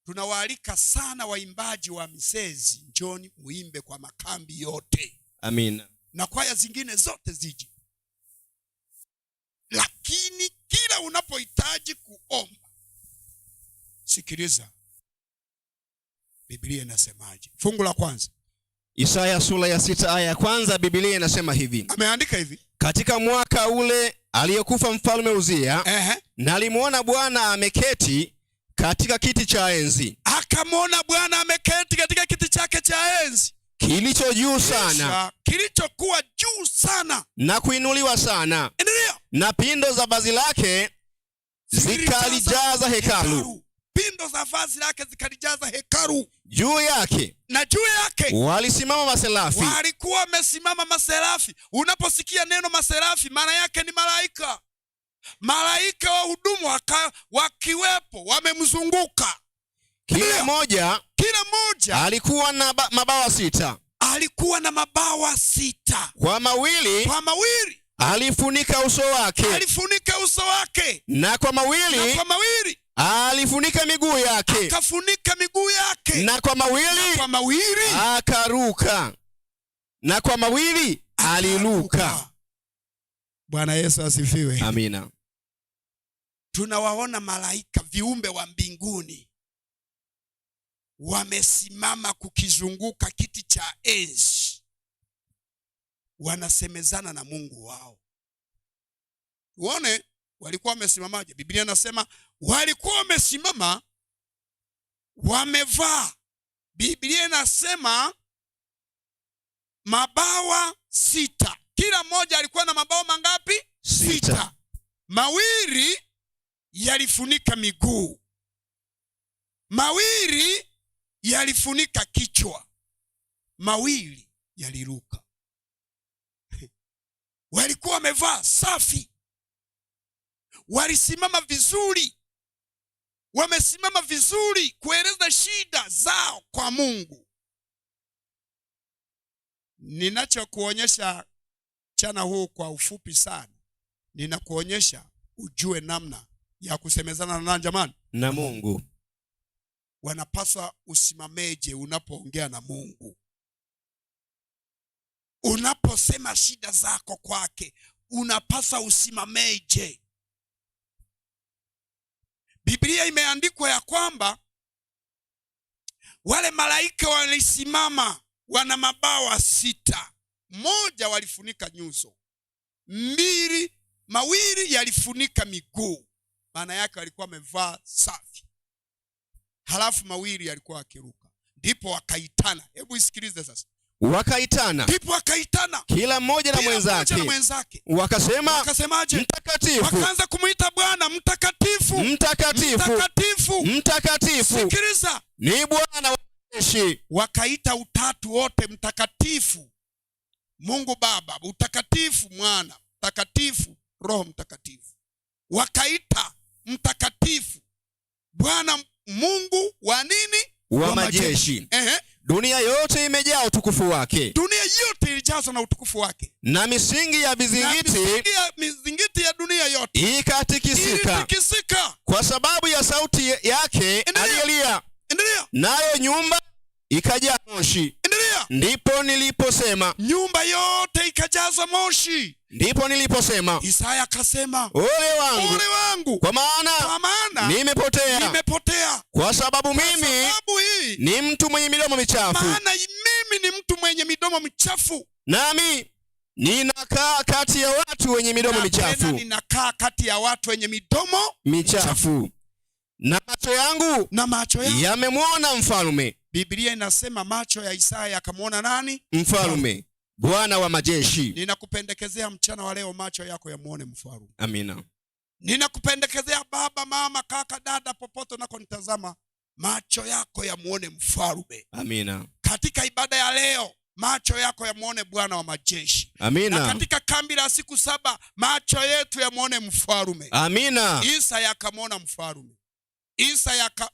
Tunawaalika sana waimbaji wa misezi, njoni muimbe kwa makambi yote. Amina. Na kwaya zingine zote zije. Lakini kila unapohitaji kuomba, sikiliza Biblia inasemaje. Fungu la kwanza. Isaya sura ya 6 aya ya kwanza, Biblia inasema hivi. Ameandika hivi. Katika mwaka ule aliyekufa mfalme Uzia, nalimuona Bwana ameketi katika kiti cha enzi. Akamwona Bwana ameketi katika kiti chake cha enzi, kilicho juu sana, kilichokuwa juu sana na kuinuliwa sana. Endelea. Na pindo za vazi lake zikalijaza hekalu. Pindo za vazi lake zikalijaza hekalu. Juu yake Na juu yake walisimama maserafi. Walikuwa wamesimama maserafi. Unaposikia neno maserafi, maana yake ni malaika. Malaika wa hudumu wakiwepo wamemzunguka. Kila mmoja Kila mmoja alikuwa na mabawa 6. Alikuwa na mabawa 6. Kwa mawili Kwa mawili alifunika uso wake. Alifunika uso wake. Na kwa mawili Na kwa mawili alifunika miguu yake. Akafunika miguu yake. Na kwa mawili Na kwa mawili akaruka. Na kwa mawili aliruka. Bwana Yesu asifiwe. Amina. Tunawaona malaika viumbe wa mbinguni wamesimama kukizunguka kiti cha enzi, wanasemezana na Mungu wao. Uone walikuwa wamesimamaje? Biblia inasema walikuwa wamesimama wamevaa. Biblia inasema mabawa 6. Kila mmoja alikuwa na mabawa mangapi? 6. 6. Mawili yalifunika miguu, mawili yalifunika kichwa, mawili yaliruka. Walikuwa wamevaa safi, walisimama vizuri, wamesimama vizuri kueleza shida zao kwa Mungu. Ninachokuonyesha mchana huu kwa ufupi sana, ninakuonyesha ujue namna ya kusemezana na nani jamani? Na Mungu. Wanapaswa usimameje unapoongea na Mungu? Unaposema shida zako kwake, unapaswa usimameje? Biblia imeandikwa ya kwamba wale malaika walisimama wana mabawa 6. Moja walifunika nyuso, mawili yalifunika miguu. Maana yake walikuwa wamevaa safi. Halafu mawili yalikuwa yakiruka. Ndipo wakaitana. Hebu isikilize sasa. Wakaitana. Ndipo wakaitana. Kila mmoja na Kila mmoja mwenzake. na mwenzake. Wakasema, Wakasemaje? Mtakatifu. Wakaanza kumuita Bwana mtakatifu. Mtakatifu. Mtakatifu. Mtakatifu. Sikiliza. Ni Bwana wa majeshi. Wakaita utatu wote mtakatifu. Mungu Baba, mtakatifu Mwana, mtakatifu Roho Mtakatifu. Wakaita mtakatifu Bwana Mungu wa nini? Wa Wa majeshi. majeshi. Dunia yote imejaa utukufu wake. Dunia yote ilijazwa na utukufu wake. Na misingi ya vizingiti Na misingi ya mizingiti ya dunia yote ikatikisika. Ilitikisika. Kwa sababu ya sauti yake Endelea. aliyelia. Endelea. Nayo nyumba ikajaa moshi. Endelea. Ndipo niliposema. Nyumba yote ikajazwa moshi. Ndipo niliposema. Isaya akasema, Ole wangu. Ole wangu. Kwa maana Kwa maana nimepotea. nimepotea. Kwa sababu Kwa mimi sababu hii ni mtu mwenye midomo michafu. Maana mimi ni mtu mwenye midomo michafu. Nami ninakaa kati ya watu wenye midomo Na tena michafu. ninakaa kati ya watu wenye midomo michafu. Na macho yangu Na macho yangu yamemwona mfalme. Biblia inasema macho ya Isaya yakamwona nani? Mfalme, Bwana wa majeshi. Ninakupendekezea mchana wa leo macho yako yamuone mfalme. Amina. Ninakupendekezea baba, mama, kaka, dada, popote unakonitazama, macho yako yamuone mfalme. Amina. Katika ibada ya leo, macho yako yamuone Bwana wa majeshi. Amina. Na katika kambi la siku 7, macho yetu yamuone mfalme. Amina. Isaya akamwona mfalme.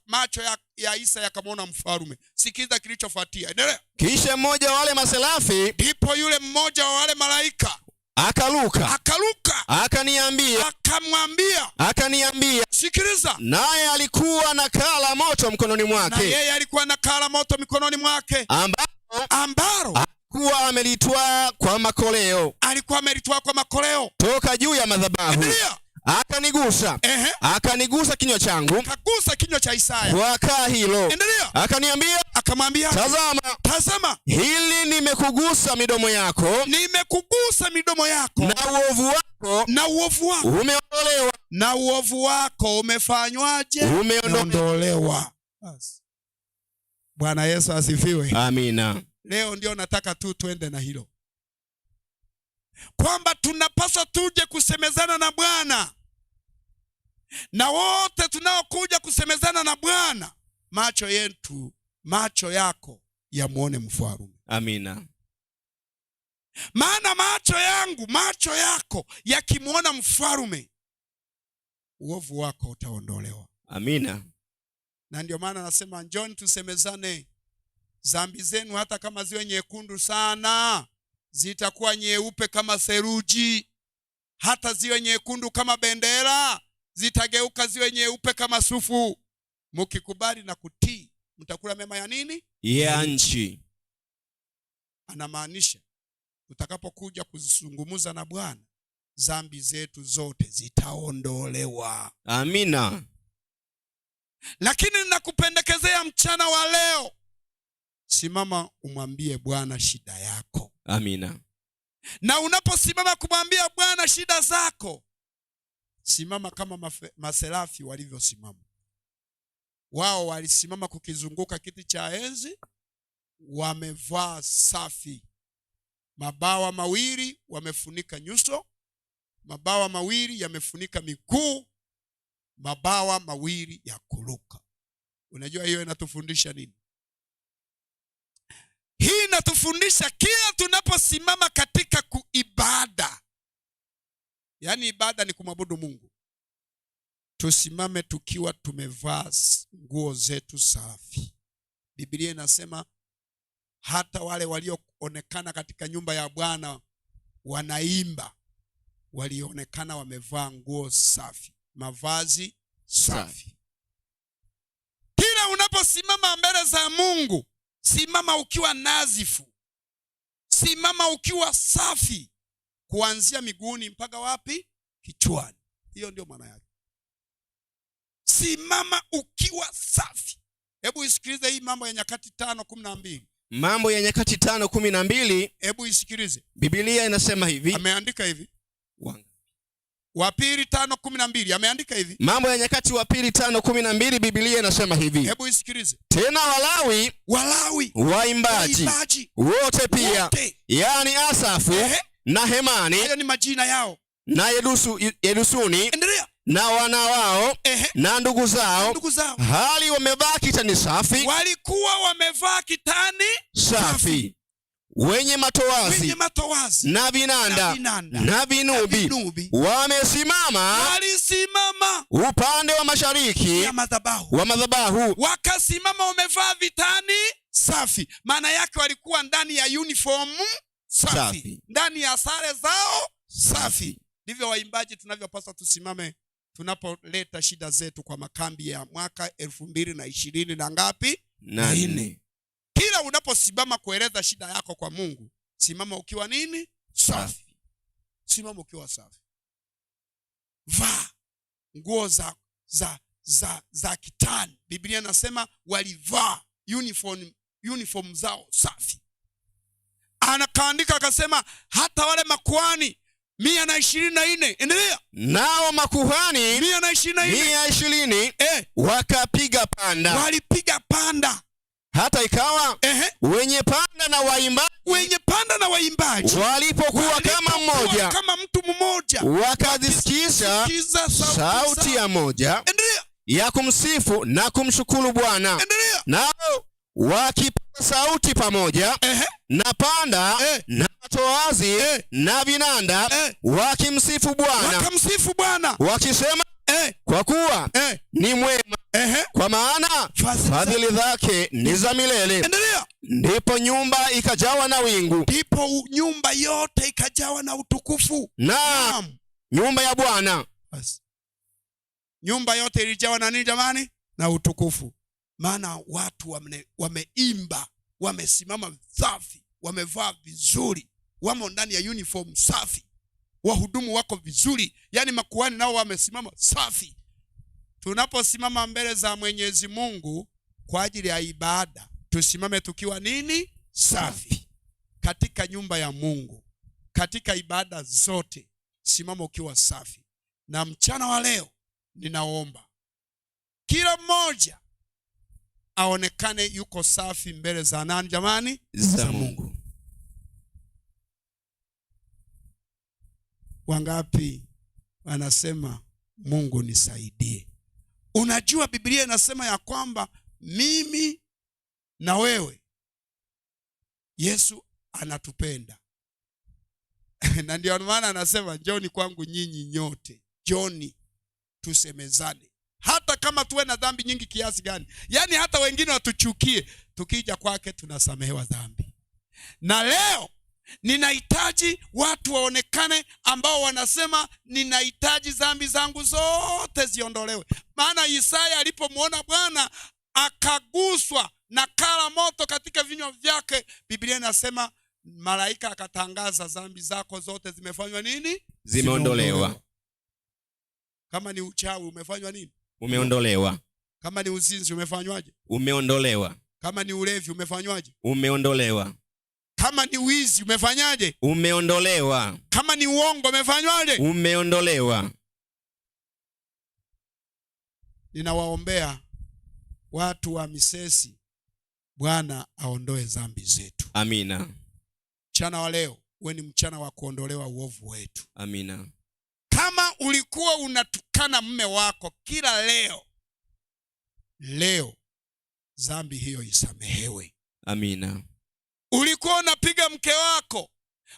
Macho ya Isaya akamwona mfalme. Sikiza kilichofuatia. Endelea. Kisha mmoja wa wale maserafi, ndipo yule mmoja wa wale malaika akaruka. Akaruka. Akaniambia. Akamwambia. Akaniambia. Sikiliza. Naye alikuwa na kaa la moto mkononi mwake. Na yeye alikuwa na kaa la moto mikononi mwake. Ambalo Alikuwa amelitwaa kwa makoleo. Alikuwa amelitwaa kwa makoleo. Toka juu ya madhabahu. Endelea. Akanigusa. Akanigusa kinywa changu. Akagusa kinywa cha Isaya. Kwa kaa hilo. Endelea. Akaniambia. Akamwambia. Tazama. Tazama. Hili nimekugusa midomo yako. Nimekugusa midomo yako. Na uovu wako. Na uovu wako. Umeondolewa. Na uovu wako umefanywaje? Umeondolewa. Umeondolewa. Basi. Bwana Yesu asifiwe. Amina. Leo ndio nataka tu tuende na hilo. Kwamba tunapaswa tuje kusemezana na Bwana. Na wote tunaokuja kusemezana na Bwana, macho yetu, macho yako yamuone mfalme. Amina. Maana macho yangu, macho yako yakimuona mfalme, uovu wako utaondolewa. Amina. Na ndio maana nasema njoni tusemezane, dhambi zenu hata kama ziwe nyekundu sana, zitakuwa nyeupe kama seruji. Hata ziwe nyekundu kama bendera, zitageuka ziwe nyeupe kama sufu. Mukikubali na kutii, mtakula mema ya nini? Ya nchi. Anamaanisha tutakapokuja kuzungumza na Bwana, dhambi zetu zote zitaondolewa. Amina. Lakini ninakupendekezea mchana wa leo, simama umwambie Bwana shida yako. Amina. Na unaposimama kumwambia Bwana shida zako, simama kama maserafi walivyosimama. Wao walisimama kukizunguka kiti cha enzi, wamevaa safi, mabawa mawili wamefunika nyuso, mabawa mawili yamefunika miguu, mabawa mawili ya kuruka. Unajua hiyo inatufundisha nini? Hii inatufundisha kila tunaposimama katika kuibada, yaani ibada ni kumwabudu Mungu, tusimame tukiwa tumevaa nguo zetu safi. Biblia inasema hata wale walioonekana katika nyumba ya Bwana wanaimba, walionekana wamevaa nguo safi, mavazi safi. Kila unaposimama mbele za Mungu, simama ukiwa nadhifu, simama ukiwa safi, kuanzia miguuni mpaka wapi? Kichwani. Hiyo ndio maana yake. Simama ukiwa safi. Hebu isikilize hii Mambo ya Nyakati 5:12. Mambo ya Nyakati 5:12. Hebu isikilize. Biblia inasema hivi. Ameandika hivi. Wa Pili 5:12 ameandika hivi. Mambo ya Nyakati wa Pili 5:12 Biblia inasema hivi. Hebu isikilize. Tena Walawi waimbaji wote pia, yaani Asafu na Hemani, hayo ni majina yao, na Yedusuni, endelea, na wana wao na ndugu zao, hali wamevaa kitani safi, walikuwa wamevaa kitani safi, wenye matoazi na vinanda na vinubi, wamesimama, walisimama upande wa mashariki wa madhabahu, wakasimama wamevaa vitani safi. Maana yake walikuwa ndani ya uniform safi, ndani ya sare zao safi. Ndivyo waimbaji tunavyopaswa tusimame tunapoleta shida zetu kwa makambi ya mwaka 2020 na ngapi? Na nne. Kila unaposimama kueleza shida yako kwa Mungu, simama ukiwa nini? Safi. Simama ukiwa safi. Vaa nguo za kitani. Biblia inasema walivaa uniform zao safi. Anakaandika akasema hata wale makuhani 124. Endelea. Nao makuhani 120 wakapiga panda. Walipiga panda. Hata ikawa wenye panda na waimbaji, wenye panda na waimbaji walipokuwa kama mmoja, kama mtu mmoja, wakazisikiza sauti ya moja ya kumsifu na kumshukuru Bwana. Nao wakipaza sauti pamoja na panda na toazi na vinanda, wakimsifu Bwana, wakamsifu Bwana wakisema, kwa kuwa ni mwema, kwa maana fadhili zake ni za milele. Endelea. Ndipo nyumba ikajawa na wingu, ndipo nyumba yote ikajawa na utukufu, na nyumba ya Bwana. Nyumba yote ilijawa na nini jamani? Na utukufu. Maana watu wameimba, wamesimama safi, wamevaa vizuri, wamo ndani ya uniform safi, wahudumu wako vizuri, yani makuhani nao wamesimama safi. Tunaposimama mbele za Mwenyezi Mungu kwa ajili ya ibada, tusimame tukiwa nini? Safi. Katika nyumba ya Mungu, katika ibada zote, simama ukiwa safi. Na mchana wa leo ninaomba kila mmoja aonekane yuko safi mbele za nani jamani? Za Mungu. Wangapi wanasema Mungu nisaidie. Unajua Biblia inasema ya kwamba mimi na wewe, Yesu anatupenda. Na ndio maana anasema njoni kwangu nyinyi nyote, njoni tusemezane. Hata kama tuwe na dhambi nyingi kiasi gani, yaani hata wengine watuchukie, tukija kwake tunasamehewa dhambi. Na leo ninahitaji watu waonekane ambao wanasema ninahitaji dhambi zangu zote ziondolewe. Maana Isaya alipomwona Bwana akaguswa na kala moto katika vinywa vyake, Biblia inasema malaika akatangaza dhambi zako zote zimefanywa nini? Zimeondolewa. Kama ni uchawi umefanywa nini? Umeondolewa. Kama ni uzinzi umefanywaje? Umeondolewa. Kama ni ulevi umefanywaje? Umeondolewa. Kama ni wizi umefanyaje? Umeondolewa. Kama ni uongo umefanywaje? Umeondolewa. Ninawaombea watu wa Misesi, Bwana aondoe dhambi zetu. Amina. Mchana wa leo uwe ni mchana wa kuondolewa uovu wetu. Amina. Kama ulikuwa unatukana mume wako kila leo, leo dhambi hiyo isamehewe. Amina. Ulikuwa unapiga mke wako.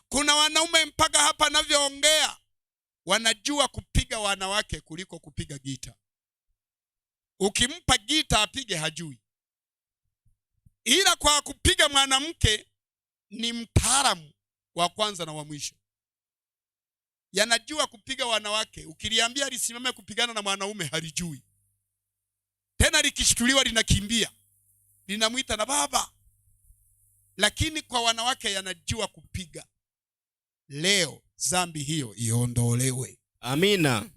Kuna wanaume mpaka hapa navyoongea wanajua kupiga wanawake kuliko kupiga gita. Ukimpa gita apige hajui, ila kwa kupiga mwanamke ni mtaalamu wa kwanza na wa mwisho. Yanajua kupiga wanawake. Ukiliambia lisimame kupigana na mwanaume halijui. Tena likishtuliwa linakimbia, linamuita na baba. Lakini kwa wanawake yanajua kupiga. Leo dhambi hiyo iondolewe. Amina.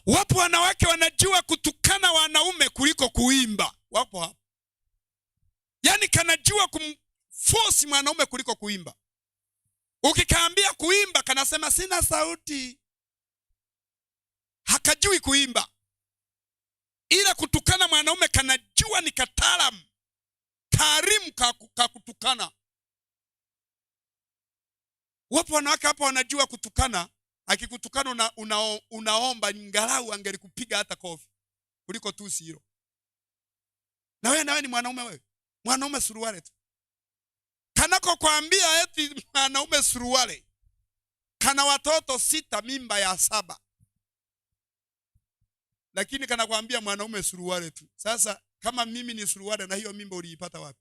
Wapo wanawake wanajua kutukana wanaume kuliko kuimba. Wapo hapo. Yaani kanajua kumforce mwanaume kuliko kuimba. Ukikaambia kuimba kanasema sina sauti. Hakajui kuimba. Ila kutukana mwanaume kanajua ni kataalamu. Taarimu ka kutukana. Wapo wanawake hapo wanajua kutukana. Akikutukana unaomba ingalau angelikupiga hata kofi kuliko tusi hilo. Na wewe, ni mwanaume wewe. Mwanaume suruali tu. Kanako kuambia eti mwanaume suruali. Kana watoto 6 mimba ya 7. Lakini kana kuambia mwanaume suruali tu. Sasa kama mimi ni suruali na hiyo mimba uliipata wapi?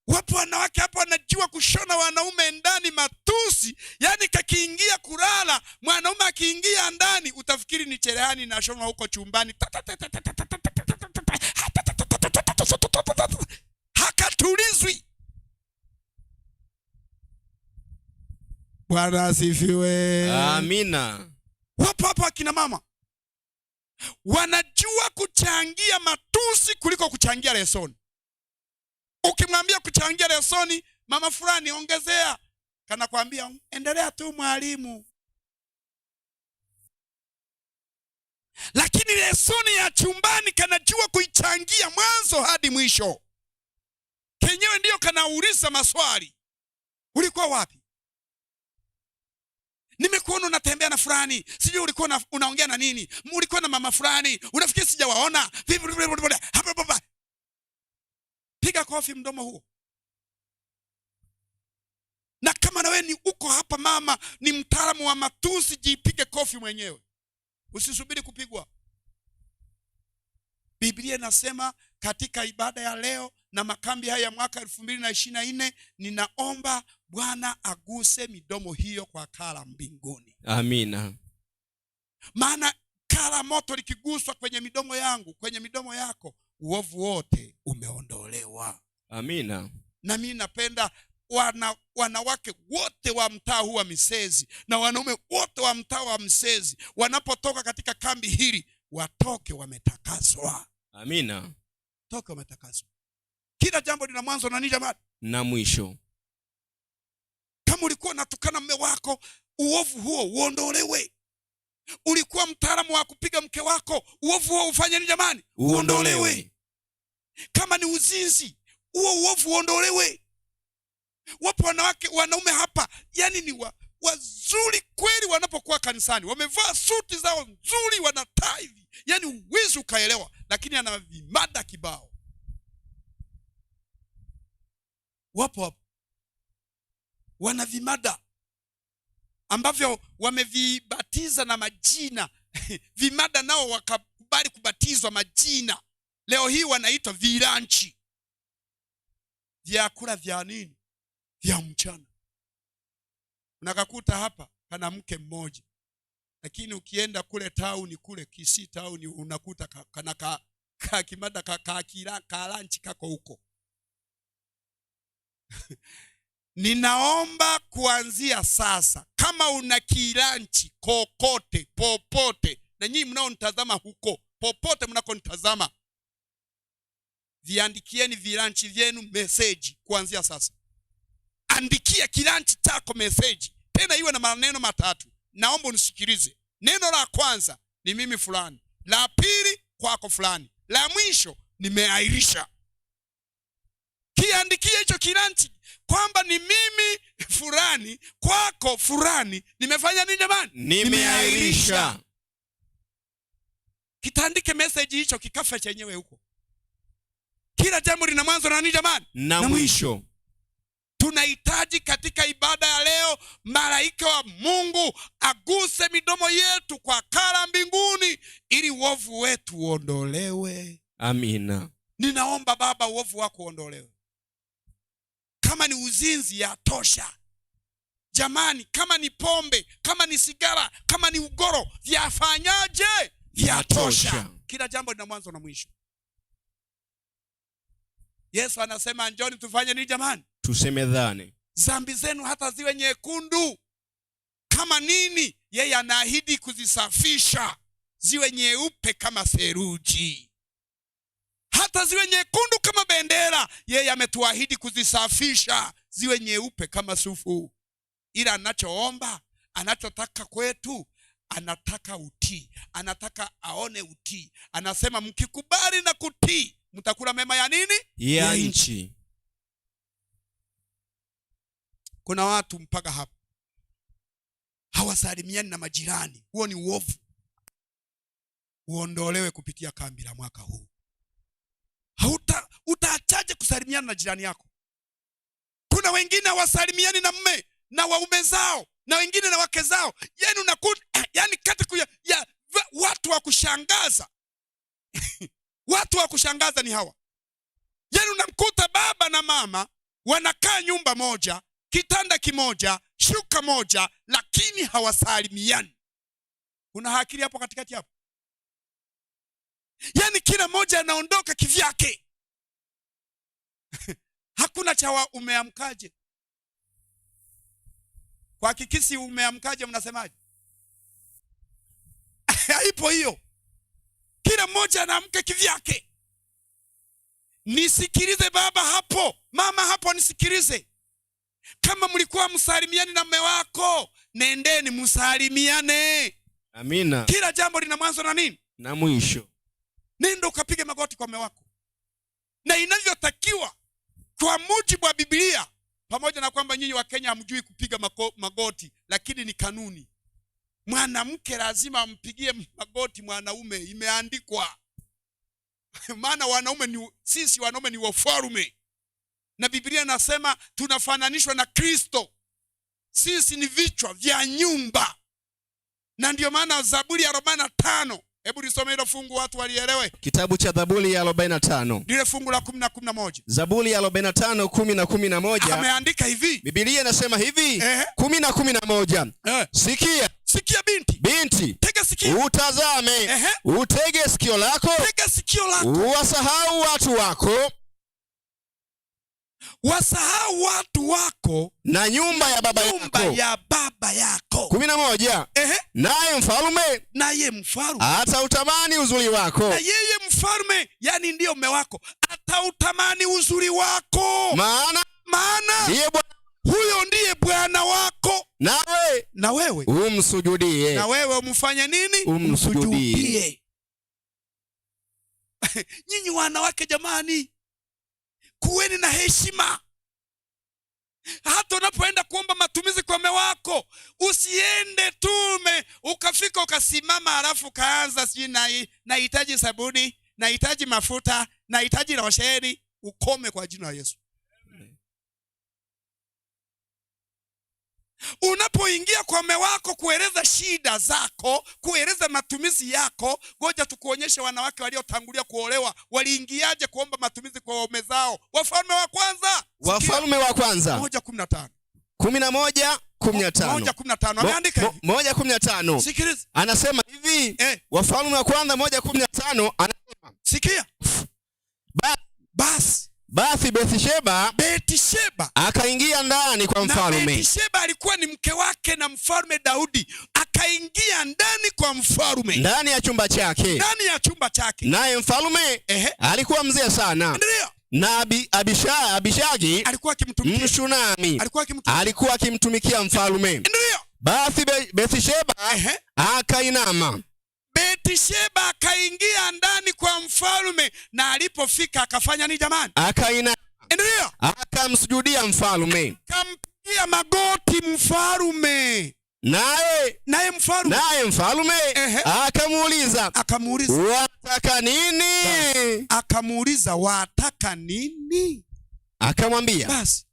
Wapo wanawake hapo wanajua kushona wanaume ndani matusi. Yaani kakiingia kulala, mwanaume akiingia ndani utafikiri ni cherehani inashonwa huko chumbani. Hakatulizwi. Bwana asifiwe. Amina. Wapo hapo akina mama wanajua kuchangia matusi kuliko kuchangia lesoni. Ukimwambia kuchangia lesoni, mama fulani ongezea, kana kwambia endelea tu mwalimu. Lakini lesoni ya chumbani kanajua kuichangia mwanzo hadi mwisho. Kenyewe ndiyo kanauliza maswali. Ulikuwa wapi? Nimekuona unatembea na fulani, sijui ulikuwa unaongea na nini, ulikuwa na mama fulani, unafikiri sijawaona? Piga kofi mdomo huo. Na kama na wewe ni uko hapa mama, ni mtaalamu wa matusi, jipige kofi mwenyewe. Usisubiri kupigwa. Biblia inasema katika ibada ya leo na makambi haya ya mwaka 2024, ninaomba Bwana aguse midomo hiyo kwa kala mbinguni. Amina. Maana kala moto likiguswa kwenye midomo yangu, kwenye midomo yako, uovu wote umeondolewa. Amina. Na mimi napenda wanawake wote wa mtaa huu wa Misezi na wanaume wote wa mtaa wa Misezi wanapotoka katika kambi hili watoke wametakaswa. Amina. Toke wametakaswa. Kila jambo lina mwanzo na nini jamani? Na mwisho. Kama ulikuwa unatukana mume wako, uovu huo uondolewe. Ulikuwa mtaalamu wa kupiga mke wako, uovu huo ufanye nini jamani? Uondolewe. Kama ni uzinzi, huo uovu uondolewe. Wapo wanawake, wanaume hapa, yani ni wazuri kweli wanapokuwa kanisani, wamevaa suti zao nzuri, wanataa hivi, yani uwizi ukaelewa, lakini ana vimada kibao. Wapo hapo wana vimada ambavyo wamevibatiza na majina vimada nao wakakubali kubatizwa majina. Leo hii wanaitwa vilanchi, vyakula vya nini? Vya mchana. Unakakuta hapa kana mke mmoja, lakini ukienda kule town, kule Kisii town, unakuta kana ka kimada ka lunch kako huko. Ninaomba kuanzia sasa, kama una kilanchi kokote popote, na nyinyi mnaonitazama huko popote mnakonitazama, viandikieni vilanchi vyenu message kuanzia sasa. Andikia kilanchi chako message, tena iwe na maneno matatu. Naomba unisikilize. Neno la kwanza ni mimi fulani, la pili kwako fulani, la mwisho nimeahirisha. Kiandikie hicho kilanchi kwamba ni mimi fulani kwako fulani, nimefanya nini jamani? Nimeahirisha. Kitandike message hicho kikafa chenyewe huko. Kila jambo lina mwanzo na nini jamani? Na mwisho. Tunahitaji katika ibada ya leo malaika wa Mungu aguse midomo yetu kwa kala mbinguni ili uovu wetu uondolewe. Amina. Ninaomba Baba uovu wako uondolewe. Kama ni uzinzi yatosha. Jamani, kama ni pombe, kama ni sigara, kama ni ugoro, vyafanyaje? Vyatosha. Kila jambo lina mwanzo na mwisho. Yesu anasema njoni tufanye nini jamani? Tusemezane. Dhambi zenu hata ziwe nyekundu kama nini, yeye anaahidi kuzisafisha ziwe nyeupe kama theluji. Hata ziwe nyekundu kama bendera, yeye ametuahidi kuzisafisha ziwe nyeupe kama sufu. Ila anachoomba, anachotaka kwetu, anataka utii, anataka aone utii. Anasema mkikubali na kutii, mtakula mema ya nini? Ya nchi. Kuna watu mpaka hapa hawasalimiani na majirani. Huo ni uovu, uondolewe kupitia kambi la mwaka huu. Utaachaje kusalimiana na jirani yako? Kuna wengine hawasalimiani na mme na waume zao, na wengine na wake zao. Yani unakuta, yani kati kuya, ya, watu wa kushangaza. Watu wa kushangaza ni hawa. Yani unamkuta baba na mama wanakaa nyumba moja, kitanda kimoja, shuka moja, lakini hawasalimiani. Kuna akili hapo katikati hapo? Yani kila mmoja anaondoka kivyake. Hakuna cha umeamkaje. Kwa Kikisi umeamkaje mnasemaje? Haipo hiyo. Kila mmoja anaamka kivyake. Nisikilize baba hapo, mama hapo, nisikilize. Kama mlikuwa msalimiani na mume wako, nendeni msalimiane. Amina. Kila jambo lina mwanzo na nini? Na mwisho. Nenda ukapige magoti kwa mume wako. Na inavyotakiwa kwa mujibu wa Biblia, pamoja na kwamba nyinyi wa Kenya hamjui kupiga magoti, lakini ni kanuni. Mwanamke lazima ampigie magoti mwanaume, imeandikwa. Maana wanaume ni, sisi wanaume ni wafalme. Na Biblia inasema tunafananishwa na Kristo. Sisi ni vichwa vya nyumba. Na ndio maana Zaburi ya 45, hebu nisome hilo fungu watu walielewe. Kitabu cha Zaburi ya 45. Lile fungu la 10 na 11. Zaburi ya 45, 10 na 11. Ameandika hivi. Biblia inasema hivi, 10 na 11. Sikia. Sikia binti. Binti. Tega sikio. Utazame. Utege sikio lako. Tega sikio lako. Uwasahau watu wako. Wasahau watu wako na nyumba ya baba nyumba yako. ya baba yako. 11. Naye mfalme, Naye mfalme atautamani uzuri wako. Na yeye mfalme, yani ndiyo mume wako, atautamani uzuri wako. Maana Maana ndiye Bwana, huyo ndiye Bwana wako. Nawe Na wewe umsujudie. Na wewe umfanye nini? Umsujudie. Umsujudie. Nyinyi wanawake jamani, kuweni na heshima. Hata Hata unapoenda kuomba matumizi kwa mume wako, usiende tume ukafika ukasimama halafu ukaanza sijui nahitaji sabuni, nahitaji mafuta, nahitaji losheni. Ukome kwa jina la Yesu. Unapoingia kwa mume wako kueleza shida zako, kueleza matumizi yako, ngoja tukuonyeshe wanawake waliotangulia kuolewa waliingiaje kuomba matumizi kwa waume zao. Wafalme wa kwanza. Wafalme wa kwanza. 1:15. 11:15. 1:15. Ameandika hivi. 1:15. Sikiliza. Anasema hivi. Wafalme wa kwanza 1:15 anasema. Sikia. Basi Basi Bathsheba akaingia ndani kwa mfalme. Bathsheba alikuwa ni mke wake na mfalme Daudi. Akaingia ndani kwa mfalme. Ndani ya chumba chake. Ndani ya chumba chake. Naye mfalme alikuwa mzee sana. Ndio. Na Abishagi alikuwa akimtumikia. Mshunami alikuwa akimtumikia. Alikuwa akimtumikia mfalme. Ndio. Basi Bathsheba akainama. Bathsheba akaingia ndani kwa mfalme, na alipofika akafanya nini jamani? Akainama. Ndio. Akamsujudia mfalme. Akampigia magoti mfalme. Naye mfalme. Naye mfalme akamuuliza. Akamuuliza. Wataka nini? Akamuuliza wataka nini? Akamwambia. Basi.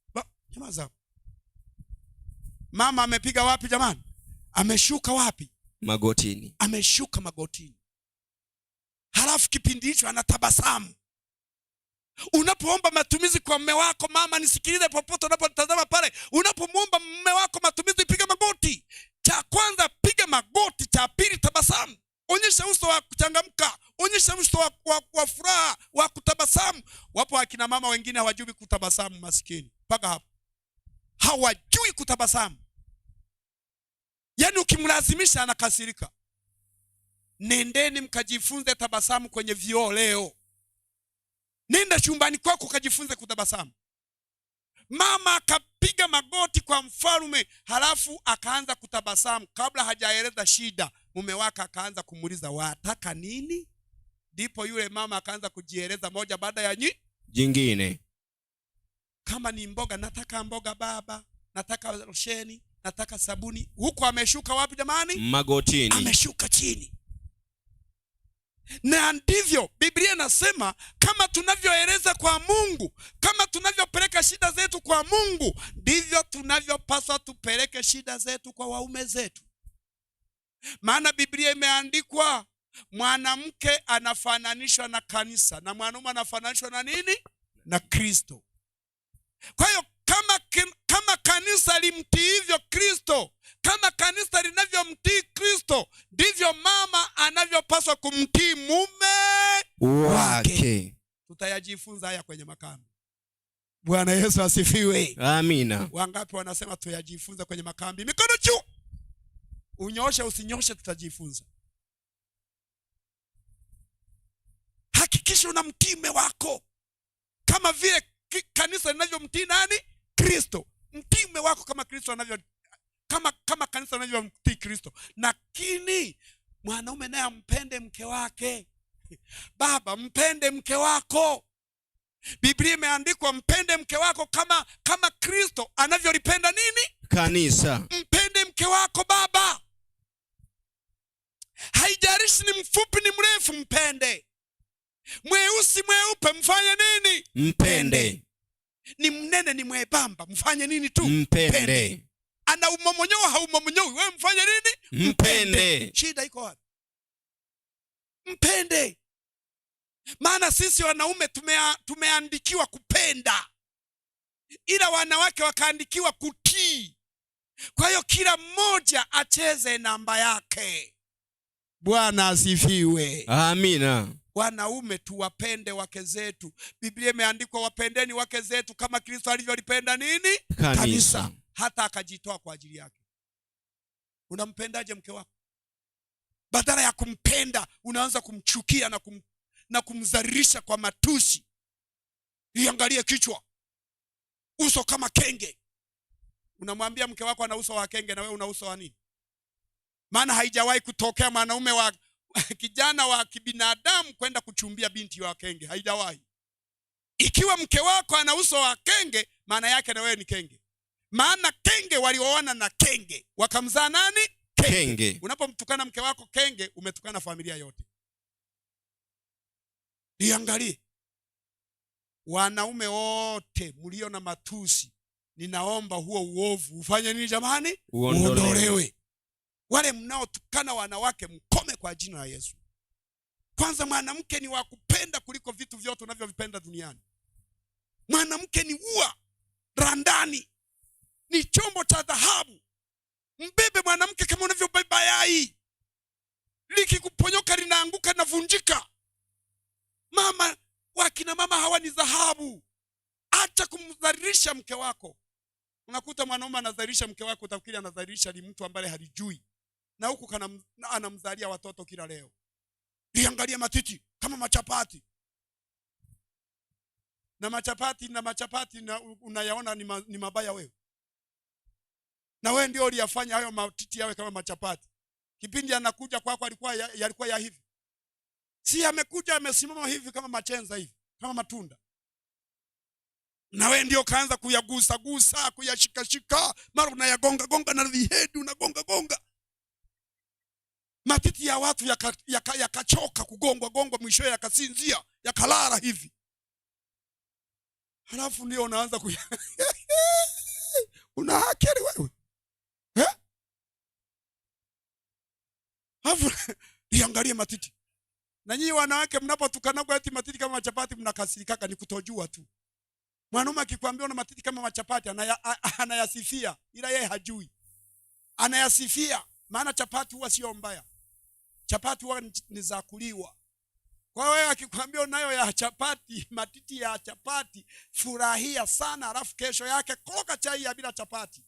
Nyamaza. Mama amepiga wapi jamani? Ameshuka wapi? Magotini. Ameshuka magotini. Halafu kipindi hicho anatabasamu. Unapoomba matumizi kwa mume wako, mama nisikilize, popote unapotazama pale, unapomuomba mume wako matumizi, piga magoti. Cha kwanza piga magoti, cha pili tabasamu. Onyesha uso wa kuchangamka, onyesha uso wa furaha, wa kutabasamu. Wapo akina mama wengine hawajui kutabasamu, maskini. Mpaka hapo. Hawajui kutabasamu. Yaani ukimlazimisha anakasirika. Nendeni mkajifunze tabasamu kwenye vioo leo. Nenda chumbani kwako ukajifunze kutabasamu. Mama akapiga magoti kwa mfalme, halafu akaanza kutabasamu kabla hajaeleza shida. Mume wake akaanza kumuuliza wataka nini? Ndipo yule mama akaanza kujieleza moja baada ya jingine. Kama ni mboga, nataka mboga baba, nataka losheni, nataka sabuni. Huko ameshuka wapi jamani? Magotini. Ameshuka chini. Na ndivyo Biblia inasema, kama tunavyoeleza kwa Mungu, kama tunavyopeleka shida zetu kwa Mungu, ndivyo tunavyopaswa tupeleke shida zetu kwa waume zetu. Maana Biblia imeandikwa mwanamke anafananishwa na kanisa na mwanaume anafananishwa na nini? Na Kristo. Kwa hiyo kama kanisa limtiivyo Kristo, kama kanisa linavyomtii Kristo, ndivyo mama anavyopaswa kumtii mume wake. Tutayajifunza haya kwenye makambi. Bwana Yesu asifiwe. Amina. Wangapi wanasema tuyajifunze kwenye makambi? Mikono juu. Unyoshe usinyoshe, tutajifunza. Hakikisha unamtii mume wako kama vile kanisa linavyomtii nani? Kristo. Mtii mume wako kama Kristo anavyo, kama kanisa linavyomtii Kristo. Lakini mwanaume naye ampende mke wake. Baba, mpende mke wako. Biblia imeandikwa mpende mke wako kama Kristo anavyolipenda nini? Kanisa. Mpende mke wako baba. Haijalishi ni mfupi ni mrefu, mpende. Mweusi mweupe, mfanye nini? Mpende. Ni mnene ni mwembamba, mfanye nini tu? Mpende. Ana umomonyoa haumomonyoi, wewe mfanye nini? Mpende. Shida iko wapi? Mpende. Maana sisi wanaume tumeandikiwa kupenda, ila wanawake wakaandikiwa kutii. Kwa hiyo kila mmoja acheze namba yake. Bwana asifiwe. Amina. Wanaume tuwapende wake zetu. Biblia imeandikwa wapendeni wake zetu kama Kristo alivyolipenda nini? Kanisa. Hata akajitoa kwa ajili yake. Unampendaje mke wako? Badala ya kumpenda unaanza kumchukia na kumdhalilisha kwa matusi. Iangalie kichwa, uso kama kenge. Unamwambia mke wako ana uso wa kenge na wewe una uso wa nini? Maana haijawahi kutokea mwanaume wa kijana wa kibinadamu kwenda kuchumbia binti wa kenge, haijawahi. Ikiwa mke wako ana uso wa kenge, maana yake na wewe ni kenge. Maana kenge walioana na kenge wakamzaa nani? Kenge. Unapomtukana mke wako kenge, umetukana familia yote. Liangalie. Wanaume wote mlio na matusi, ninaomba huo uovu ufanye nini jamani? Uondolewe. Wale mnaotukana wanawake mkome kwa jina la Yesu. Kwanza mwanamke ni wa kupenda kuliko vitu vyote unavyovipenda duniani. Mwanamke ni ua randani, ni chombo cha dhahabu. Mbebe mwanamke kama unavyobeba yai. Likikuponyoka linaanguka na vunjika. Mama, wakina mama hawa ni dhahabu. Acha kumdhalilisha mke wako. Unakuta mwanaume anadhalilisha mke wako, utafikiri anadhalilisha ni mtu ambaye halijui. Na huku anamzalia watoto kila leo. Liangalia matiti kama machapati. Na machapati na machapati na unayaona ni mabaya wewe. Na wewe ndio uliyafanya hayo matiti yawe kama machapati. Kipindi anakuja kwako alikuwa yalikuwa ya hivi. Si amekuja amesimama hivi kama machenza hivi, kama matunda. Na wewe ndio kaanza kuyagusa gusa, kuyashika shika, mara unayagonga gonga na vihedi unagonga gonga. Matiti ya watu yakachoka kugongwa gongwa, mwisho yakasinzia, yakalala hivi. Halafu ndio unaanza una haki wewe. Eh? Halafu liangalie matiti. Na nyinyi wanawake mnapotukana kwa eti matiti kama machapati mnakasirikaka, ni kutojua tu. Mwanaume akikwambia una matiti kama machapati anayasifia, ila yeye hajui. Anayasifia maana chapati huwa sio mbaya. Chapati huwa ni za kuliwa. Kwa hiyo wewe akikwambia unayo ya chapati, matiti ya chapati, furahia sana, alafu kesho yake koka chai ya bila chapati.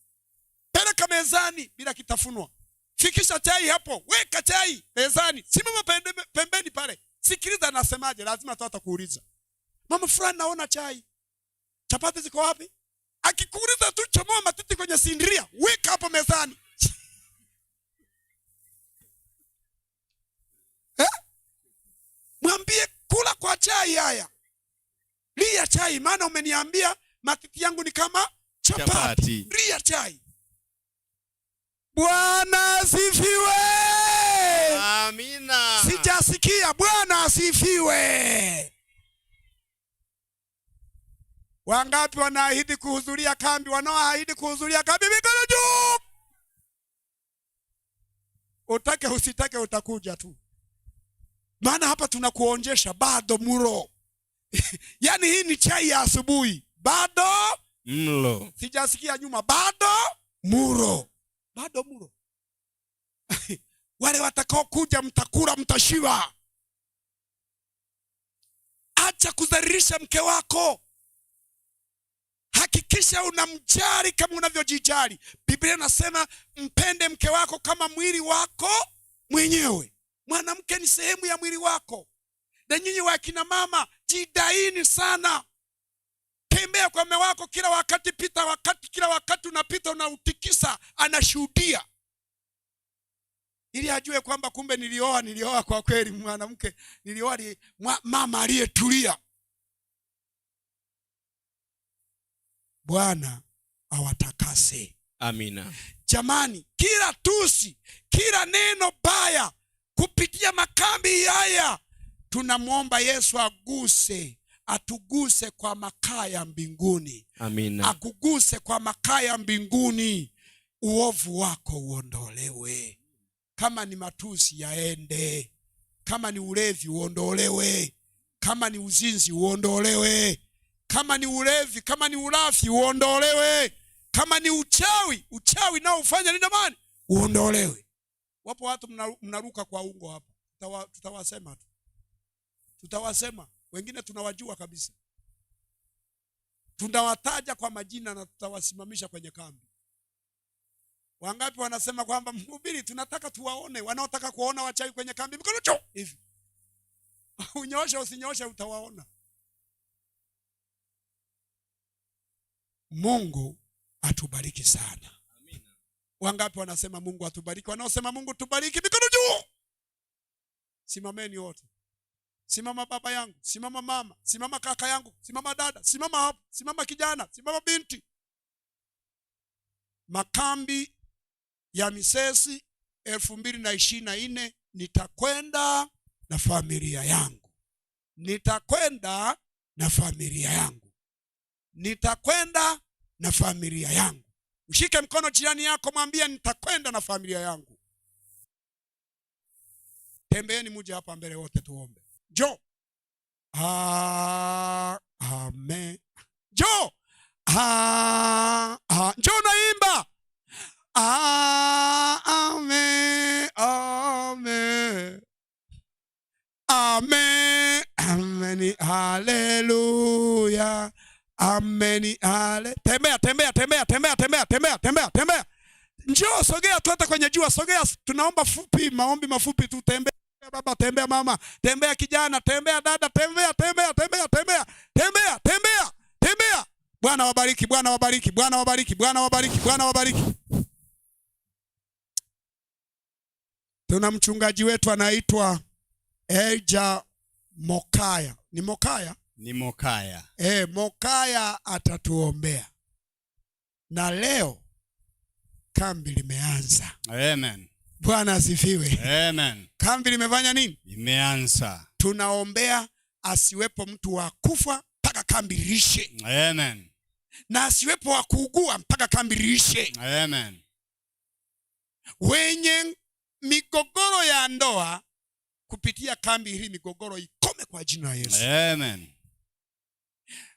Peleka mezani bila kitafunwa. Fikisha chai hapo, weka chai mezani. Simama pembeni pale. Sikiliza anasemaje, lazima tu atakuuliza. Mama fulani naona chai. Chapati ziko wapi? Akikuuliza tu chomoa matiti kwenye sindiria, weka hapo mezani. Eh? Mwambie kula kwa chai haya. Lia chai, maana umeniambia matiti yangu ni kama chapati. Lia chai. Bwana asifiwe. Amina. Sijasikia. Bwana asifiwe. Wangapi wanaahidi kuhudhuria kambi? Wanaoahidi kuhudhuria kambi mikono juu. Utake usitake utakuja tu. Maana hapa tunakuonjesha bado mlo. Yaani hii ni chai ya asubuhi. Bado mlo. Sijasikia nyuma. Bado mlo. Bado mlo. Wale watakao kuja mtakula mtashiba. Acha kudhalilisha mke wako. Hakikisha unamjali kama unavyojijali. Biblia inasema mpende mke wako kama mwili wako mwenyewe. Mwanamke ni sehemu ya mwili wako. Na nyinyi wakina mama jidaini sana. Tembea kwa mume wako kila wakati, pita wakati, kila wakati unapita unautikisa, anashuhudia. Ili ajue kwamba kumbe nilioa kwa kweli mwanamke, nilioa mama aliyetulia. Bwana awatakase. Amina. Jamani, kila tusi, kila neno baya kupitia makambi haya, tunamuomba Yesu aguse, atuguse kwa makaa ya mbinguni. Amina. Akuguse kwa makaa ya mbinguni, uovu wako uondolewe. Kama ni matusi yaende, kama ni ulevi uondolewe, kama ni uzinzi uondolewe, kama ni ulevi, kama ni ulafi uondolewe, kama ni uchawi, uchawi nao ufanya nini jamani? Uondolewe. Wapo watu mnaruka kwa ungo hapa. Tutawasema tu. Tutawasema. Wengine tunawajua kabisa. Tunawataja kwa majina na tutawasimamisha kwenye kambi. Wangapi wanasema kwamba mhubiri tunataka tuwaone, wanaotaka kuona wachawi kwenye kambi mikono juu hivi. Unyoshe usinyoshe utawaona. Mungu atubariki sana. Amina. Wangapi wanasema Mungu atubariki? Wanaosema Mungu tubariki mikono juu. Simameni wote. Simama baba yangu, simama mama, simama kaka yangu, simama dada, simama hapo, simama kijana, simama binti. Makambi ya Misesi 2024 nitakwenda na familia yangu, nitakwenda na familia yangu, nitakwenda na familia yangu. Mshike mkono jirani yako, mwambie nitakwenda na familia yangu. Tembeeni muje hapa mbele wote tuombe. Njoo. Amen. Njoo. Njoo naimba. Amen. Amen. Amen. Amen. Haleluya. Amen. Hale. Tembea, tembea, tembea, tembea, tembea, tembea, tembea, tembea. Njoo, sogea tu hata kwenye jua, sogea. Tunaomba fupi, maombi mafupi tu. Tembea baba, tembea mama, tembea kijana, tembea dada, tembea, tembea, tembea, tembea, tembea, tembea, tembea. Bwana wabariki, Bwana wabariki, Bwana wabariki, Bwana wabariki, Bwana wabariki. Tuna mchungaji wetu anaitwa Elijah Mokaya. Ni Mokaya? Ni Mokaya. Mokaya atatuombea. Na leo kambi limeanza. Amen. Bwana asifiwe. Amen. Kambi limefanya nini? Limeanza. Tunaombea asiwepo mtu wa kufa mpaka kambi liishe. Amen. Na asiwepo wa kuugua mpaka kambi liishe. Amen. Wenye migogoro ya ndoa kupitia kambi hii migogoro ikome kwa jina la Yesu. Amen.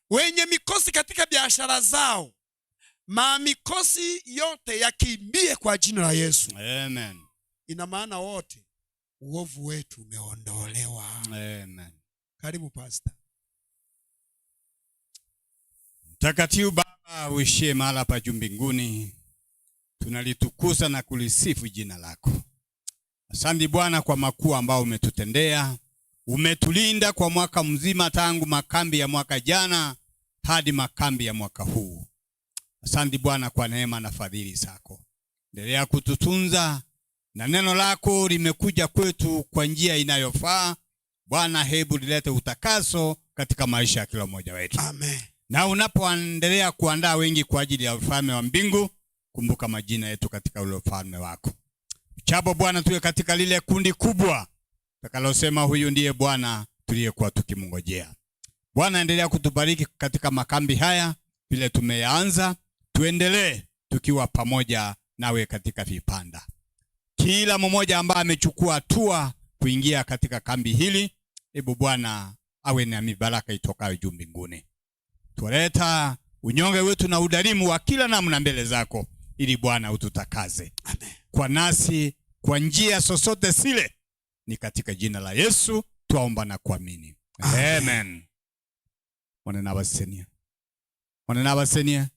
Wenye mikosi katika biashara zao, mamikosi yote yakimbie kwa jina la Yesu. Amen. Ina maana wote uovu wetu umeondolewa. Amen. Karibu Pastor. Mtakatifu Baba uishie mahala pa juu mbinguni, tunalitukuza na kulisifu jina lako. Asante Bwana kwa makuu ambao umetutendea. Umetulinda kwa mwaka mzima tangu makambi ya mwaka jana hadi makambi ya mwaka huu. Asante Bwana kwa neema na fadhili zako. Endelea kututunza na neno lako limekuja kwetu kwa njia inayofaa. Bwana, hebu lilete utakaso katika maisha ya kila mmoja wetu. Amen. Na unapoendelea kuandaa wengi kwa ajili ya ufalme wa mbingu, kumbuka majina yetu katika ule ufalme wako. Chapo Bwana, tuwe katika lile kundi kubwa takalosema huyu ndiye Bwana tuliyekuwa tukimngojea. Bwana, endelea kutubariki katika makambi haya vile tumeanza, tuendelee tukiwa pamoja nawe katika vipanda. Kila mmoja ambaye amechukua hatua kuingia katika kambi hili, hebu Bwana awe na mibaraka itokayo juu mbinguni. Tuleta unyonge wetu na udhalimu wa kila namna mbele zako, ili Bwana ututakaze. Amen. Kwa nasi kwa njia sosote sile, ni katika jina la Yesu twaomba na kuamini. Amen. Amen. Mwana na basenia. Mwana na basenia.